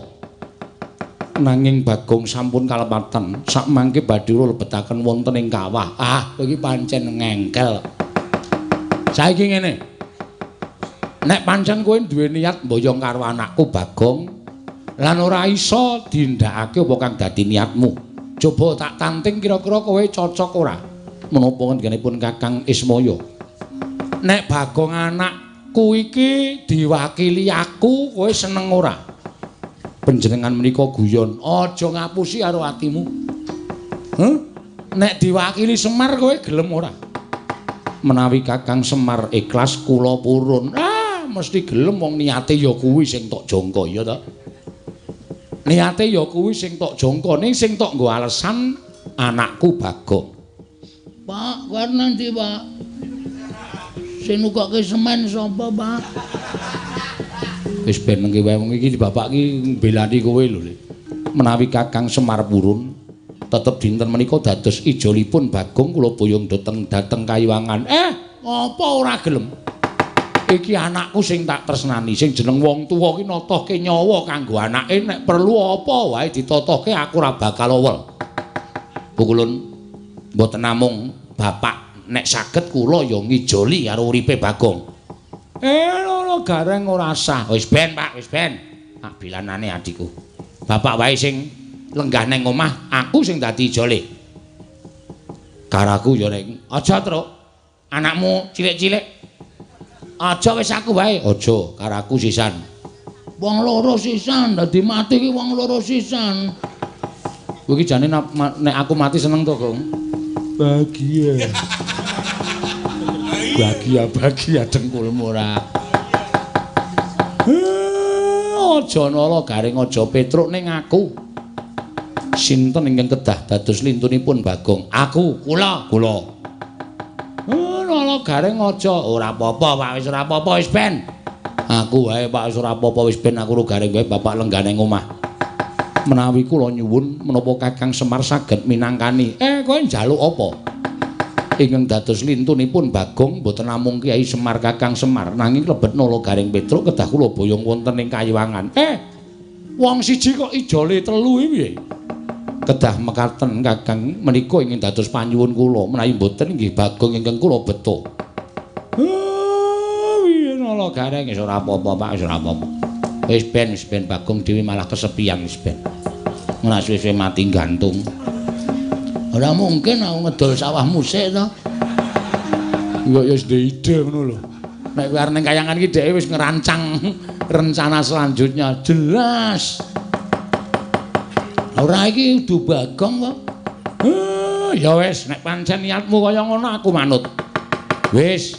Nanging Bagong sampun kalepatan sakmangke badhe lebetaken wonten ing kawah. Ah, kowe iki pancen ngengkel. Saiki ngene. Nek pancen kowe duwe niat mboyong karo anakku Bagong lan ora iso dindakake apa kang dadi niatmu. Coba tak tanting kira-kira kowe cocok ora? Menapa ngendikanipun Kakang Ismaya? Nek Bagong anakku iki diwakili aku, kowe seneng ora? Panjenengan menika guyon, aja ngapusi karo atimu. Heh? Nek diwakili Semar kowe gelem ora? Menawi Kakang Semar ikhlas kula purun. Ah, mesti gelem wong niate ya kuwi sing tok jangka ya ta. Niate ya kuwi sing tok jangka ning sing tok nggo alesan anakku Bagong. Pak, kowe nanti, Pak. Sing nukokke semen sapa, Pak? Wis ben mengki wae wong iki bapak iki mbelani kowe lho, Le. Menawi Kakang Semar purun tetep dinten menika dados ijolipun Bagong kula boyong dhateng Kayiwangan. Apa ora gelem? Iki anakku sing tak tresnani, sing jeneng wong tuwa ki notohke nyawa kanggo anake, nek perlu apa wae ditotohke aku ora bakal owel. Pukulun mboten namung bapak nek saged kula ya ngijoli karo uripe Bagong. Lho Gareng ora sah. Wis ben, Pak, wis ben. Tak bilanane adikku. Bapak wae sing lenggah nang omah, aku sing dadi ijole. Karaku ya reng. Aja, Truk. Anakmu cilik-cilik. Aja wis aku wae. Aja, karaku sisan. Wong loro sisan, dadi mati ki wong loro sisan. Kowe iki jane nek aku mati seneng to, Gong? Bahagia. Bahagia-bahagia dengkulmu ora. Aja nala Gareng, aja Petruk ning aku. Sinten ingkang kedah dados lintunipun Bagong? Aku, kula, kula. Nala Gareng aja. Ora apa-apa, Pak, wis ora apa-apa wis ben. Aku wae, Pak, wis ora apa-apa wis ben aku ro Gareng wae bapak lenggah ning omah. Menawi kula nyuwun menapa Kakang Semar saged minangkani. Kowe njaluk apa? Ingkang dados lintunipun Bagong mboten namung Kyai Semar Kakang Semar nanging lebet Nala Gareng Petruk kedah kula boyong wonten ing Kayiwangan. Wong siji kok ijole telu iki piye? Kedah mekaten Kakang menika ingkang dados panyuwun kula menawi mboten inggih Bagong ingkang kula beto. Piye Nala Gareng wis ora apa-apa Pak, wis ora apa-apa. Wis ben Bagong dhewe malah kesepian wis ben. Ora suwe-suwe mati gantung. Ora mungkin aku ngedol sawahmu sik to. Kok ya wis duwe ide ngono lho. Nek kowe arep ning kayangan iki dheke wis ngerancang rencana selanjutnya jelas. Ora iki kudu Bagong kok. Ya wis nek pancen niatmu kaya ngono aku manut. Wis,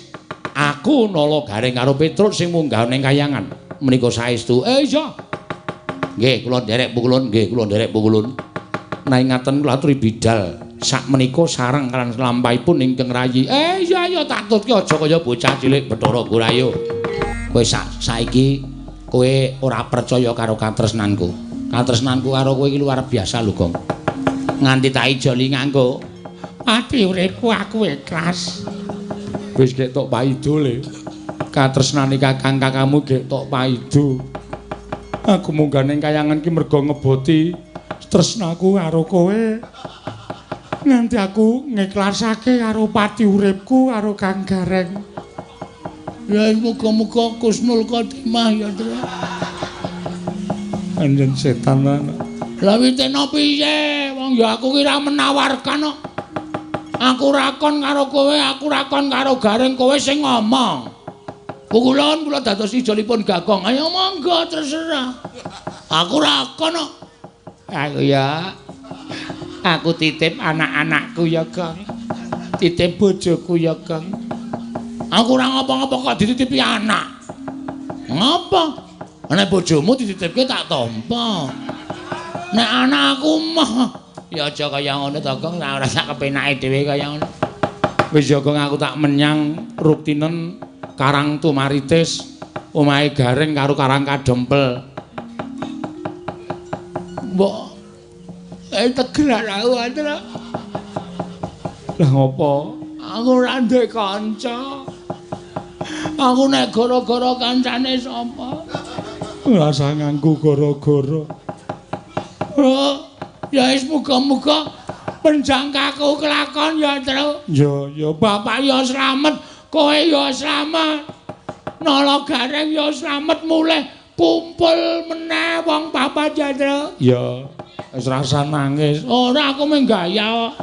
aku Nala Gareng karo Petruk sing munggah ning kayangan. Menika saestu. Iya. Nggih, kula nderek pukulun, nggih, kula nderek pukulun. Nanging ngaten kula aturi bidal. Sakmenika sareng lan lampahipun ingkang rayi. Iya iya tak tutke aja kaya bocah cilik Bathara Gurayo. Kowe saiki kowe ora percaya karo katresnanku. Katresnanku karo kowe iki luar biasa lho, Gong. Nganti tak ijoli nganggo ati uripku aku ikhlas. Wis gek tok paido le. Katresnane kakang kakangmu gek tok paido. Aku munggah ning kayangan ki mergo ngeboti tresnaku karo kowe. Nganti aku ngiklasake karo pati uripku karo Kang Gareng. Ya muga-muga kusnul khotimah ya, Tru. Anjen setan ana. Lah witena piye? Wong ya aku ki ra menawarkan kok. Aku rakon karo kowe, aku rakon karo Gareng, kowe sing ngomong. Pukulun kula dados ijolipun Bagong. Ayo monggo terserah. Aku rakon kok. Aku ya. Aku titip anak-anakku ya, Gong. Titip bojoku ya, Gong. Aku ora ngapa-ngapa kok dititipi anak. Ngapa? Nek bojomu dititipke tak tampa. Nek anakku mah ya aja kaya ngono to, Gong. Ora sak kepenake dhewe kaya ngono. Wis ya, Gong, aku tak menyang Ruktinen Karang Tumaritis, omahe Gareng karo Karang Kadempel. Mbok tegeran aku, Andra. Lah ngopo? Aku ora ndek kanca. Aku nek gara-gara kancane sapa? Ora usah nganggo gara-gara. Oh, ya wis muga-muga penjangkaku kelakon ya, Tru. Ya, ya bapak ya slamet, kowe ya slamet. Nala Gareng ya slamet mulih kumpul meneh wong papat ya, Tru. Ya, wis rasa nangis. Ora aku mung gaya kok.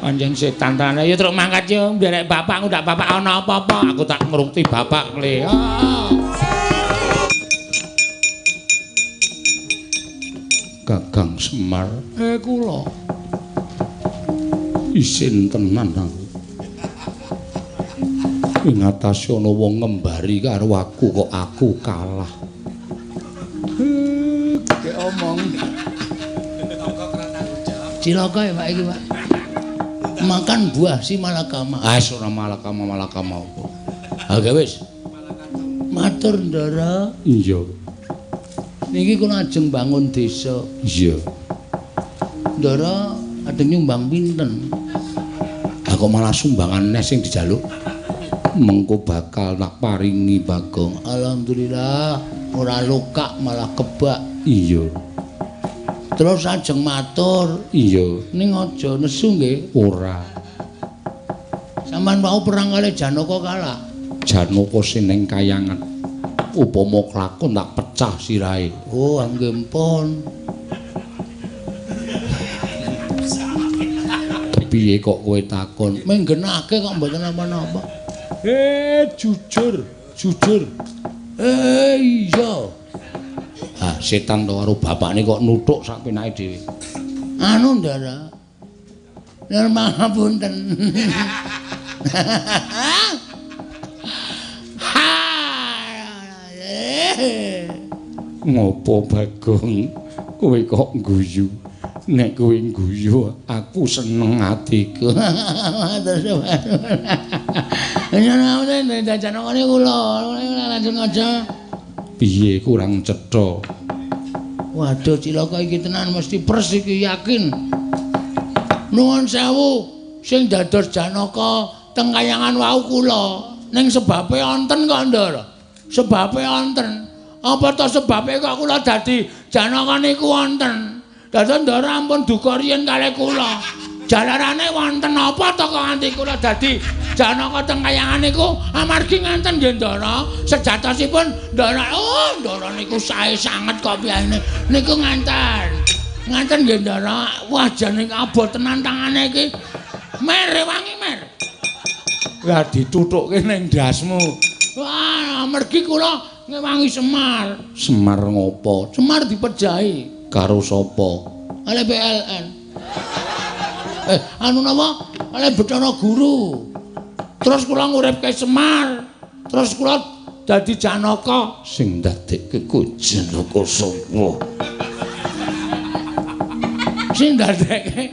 Anjen setan tenan. Ya truk mangkat yo nderek bapak ndak bapak ana apa-apa. Aku tak ngrukti bapak le. Kakang Semar. Kula. Isin tenan aku. Ing atase ana wong ngembari karo aku kok aku kalah. Gek omong. Cilaka ya Pak iki, Pak. Makan buah si malakama. Ah, ora malakama malakama apa. Ha wis. Matur Ndara. Iya. Niki kula ajeng bangun desa. Iya. Ndara ajeng nyumbang pinten? Ha kok malah sumbangan neh sing dijaluk? Mengko bakal tak paringi Bagong. Alhamdulillah ora luka malah kebak. Iya. Terus ajeng matur. Iya. Ning aja nesu nggih. Ora. Sampeyan wau perang kali Janaka kalah. Janaka sing ning kayangan. Upama klakon tak pecah sirahe. Oh, nggih pun. Piye kok kowe takon? Menggenake kok mboten napa-napa. Jujur, jujur. Iya. Ah, setan to karo bapakne kok nuthuk sak penake dhewe. Anu, Ndara. Nyuwun pangapunten. Ngopo Bagong? Kowe kok ngguyu? Nek kowe ngguyu, aku seneng atiku. Terus nyuwun jajanane kula, langsung aja. Piye kurang cetha? Waduh, cilaka iki tenan mesti pers iki yakin. Nuwun sewu sing dados Janaka teng kayangan wau kula. Ning sebabe wonten kok, Ndara. Sebabe wonten. Apa to sebabe kok kula dadi Janaka niku wonten? Dados Ndara ampun duka riyen kalih kula. Jalarane wonten apa to kok nganti kula dadi Janaka teng kayangan niku amargi ngenten nggih Ndara. Sejatosipun Ndara, oh Ndara niku sae sanget kok piyayine. Niku ngenten. Ngenten nggih Ndara. Wah jane abot tenan tangane iki. Mer wangi mer. Lah dituthukke ning ndasmu. Wah, amargi kula ngewangi Semar. Semar ngopo? Semar dipejahi. Karo sapa? Oleh PLN. Anu napa? Oleh Bathara Guru. Terus kula nguripke Semar. Terus kula dadi Janaka. Sing ndadekke ku Janaka sapa? Sing ndadekke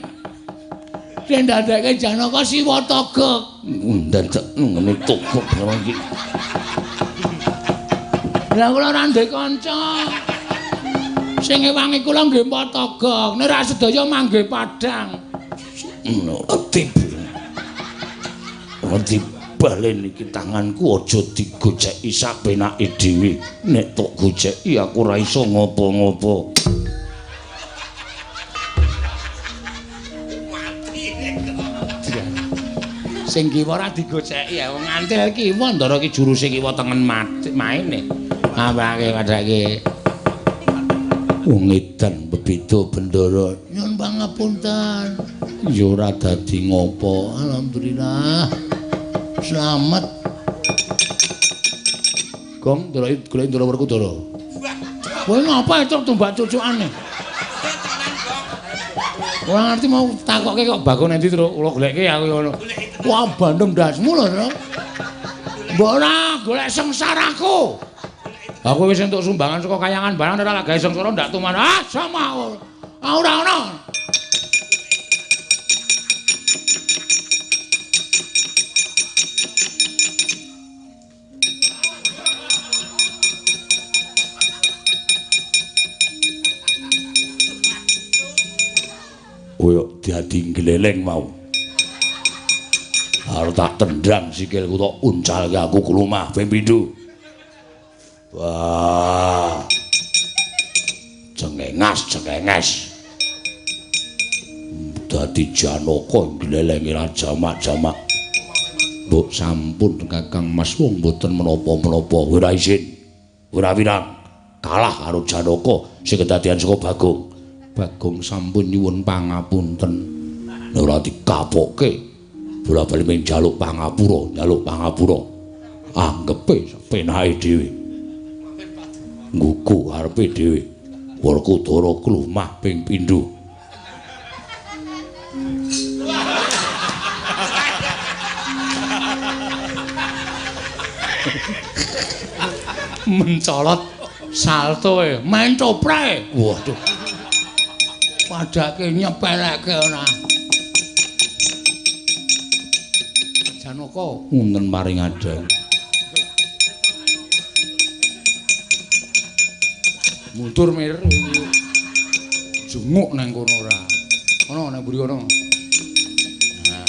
Janaka Siwa Togok. Ndadek ngene togok barang iki. Lah kula ora ndek kanca. Sing ngewangi kula nggih Togok, nek ra sedaya manggih padhang. Ora dibalen iki tanganku aja digoceki sak penake dhewe. Nek tok goceki aku ora iso ngopo-ngopo. Sing kiwa ora digoceki ya wong ngantil kiwa Ndara iki juruse kiwa tengen maine. Apake padhake. Wong edan bebeda Bendara. Nyuwun pangapunten. Ya ora dadi ngopo. Alhamdulillah. Slamet. Gong, ndara golek Ndara Werkudara. Kowe ngapa itu tumbak cucukane? Ora ngerti mau takokke kok Bagong endi, Tru? Kula golekke aku ngono. Wah, bandem ndasmu lho, Tru. Mbok ora golek sengsaraku. Aku wis entuk sumbangan saka kayangan barang ora gawe sengsara ndak tuman. Ah, sama aku. Ora ono. Koyo dadi gleleng mau. Arep tak tendang sikilku tok uncalke aku klumah ping pindho. Wah. Cengengas, cengenges. Dadi Janaka glelengi raja jamak-jamak. Mbok sampun Kakang Mas wong mboten menapa-menapa ora isin. Ora wirang. Kalah karo Janaka sing kedadian saka Bagong. Bagong sampun nyuwun pangapunten. Ora dikapoke. Bola-bali mung njaluk pangapura, njaluk pangapura. Anggepe penake dhewe. Nggugu arepe dhewe. Werkudara klumah ping pindho. Mencolot salto e, main coprek. Waduh. Padake nyepelekke ora. Janaka wonten paring adang. Mundur mir. Junguk nang kono ora. Ono nang mburi kono. Nah.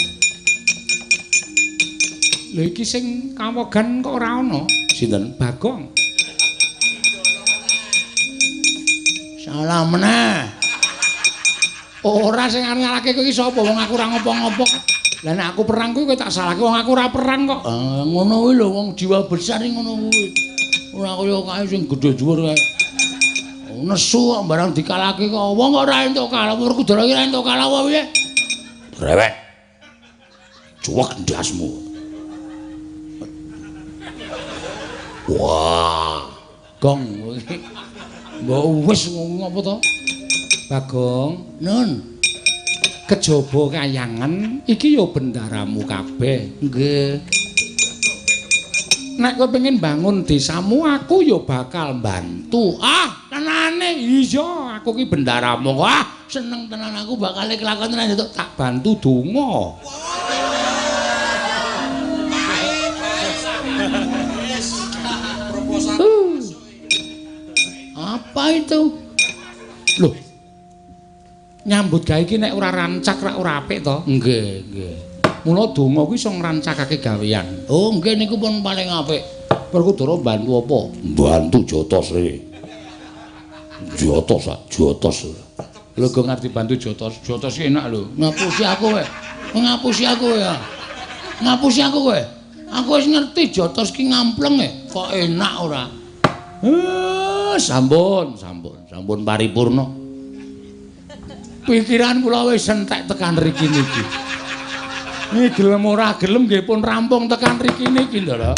Lha iki sing kawogan kok ora ana? Sinten? Bagong. Salah meneh. Ora sing arep ngalahke kowe iki sapa? Wong aku ora ngopo-ngopo. Lah nek aku perang kuwi kowe tak salahke wong aku ora perang kok. Ah, ngono kuwi lho wong jiwa besar iki ngono kuwi. Ora kaya kae sing gedhe dhuwur kae. Nesu kok barang dikalahke kok wong kok ora entuk kalah. Werkudara iki ora entuk kalah apa piye? Brewek. Cuwek ndasmu. Wah, gong. Mbok wis ngopo to? Bagong, Nun. Kejaba kayangan iki ya bendaramu kabeh. Nggih. Nek kowe pengen bangun desamu, aku ya bakal bantu. Ah, tenane. Iya, aku ki bendaramu. Ah, seneng tenan aku bakal kelakon tenan itu. Tak bantu donga. Apa itu? Loh. Nyambut gawe iki nek ora rancak rak ora apik to? Nggih, nggih. Mula donga kuwi iso ngrancakake gawean. Oh, nggih niku pun paling apik. Werkudara bantu apa? Bantu jotos re. Jotos, ah, jotos. Lho kok ngerti bantu jotos? Jotos ki enak lho. Ngapusi aku kowe. Ngapusi aku ya. Ngapusi aku kowe. Aku wis ngerti jotos ki ngampleng e. Kok enak ora? Sampun, sampun, sampun paripurna. Pikiran kula wis entek tekan riki niki. Niki gelem ora gelem nggih pun rampung tekan riki niki lho.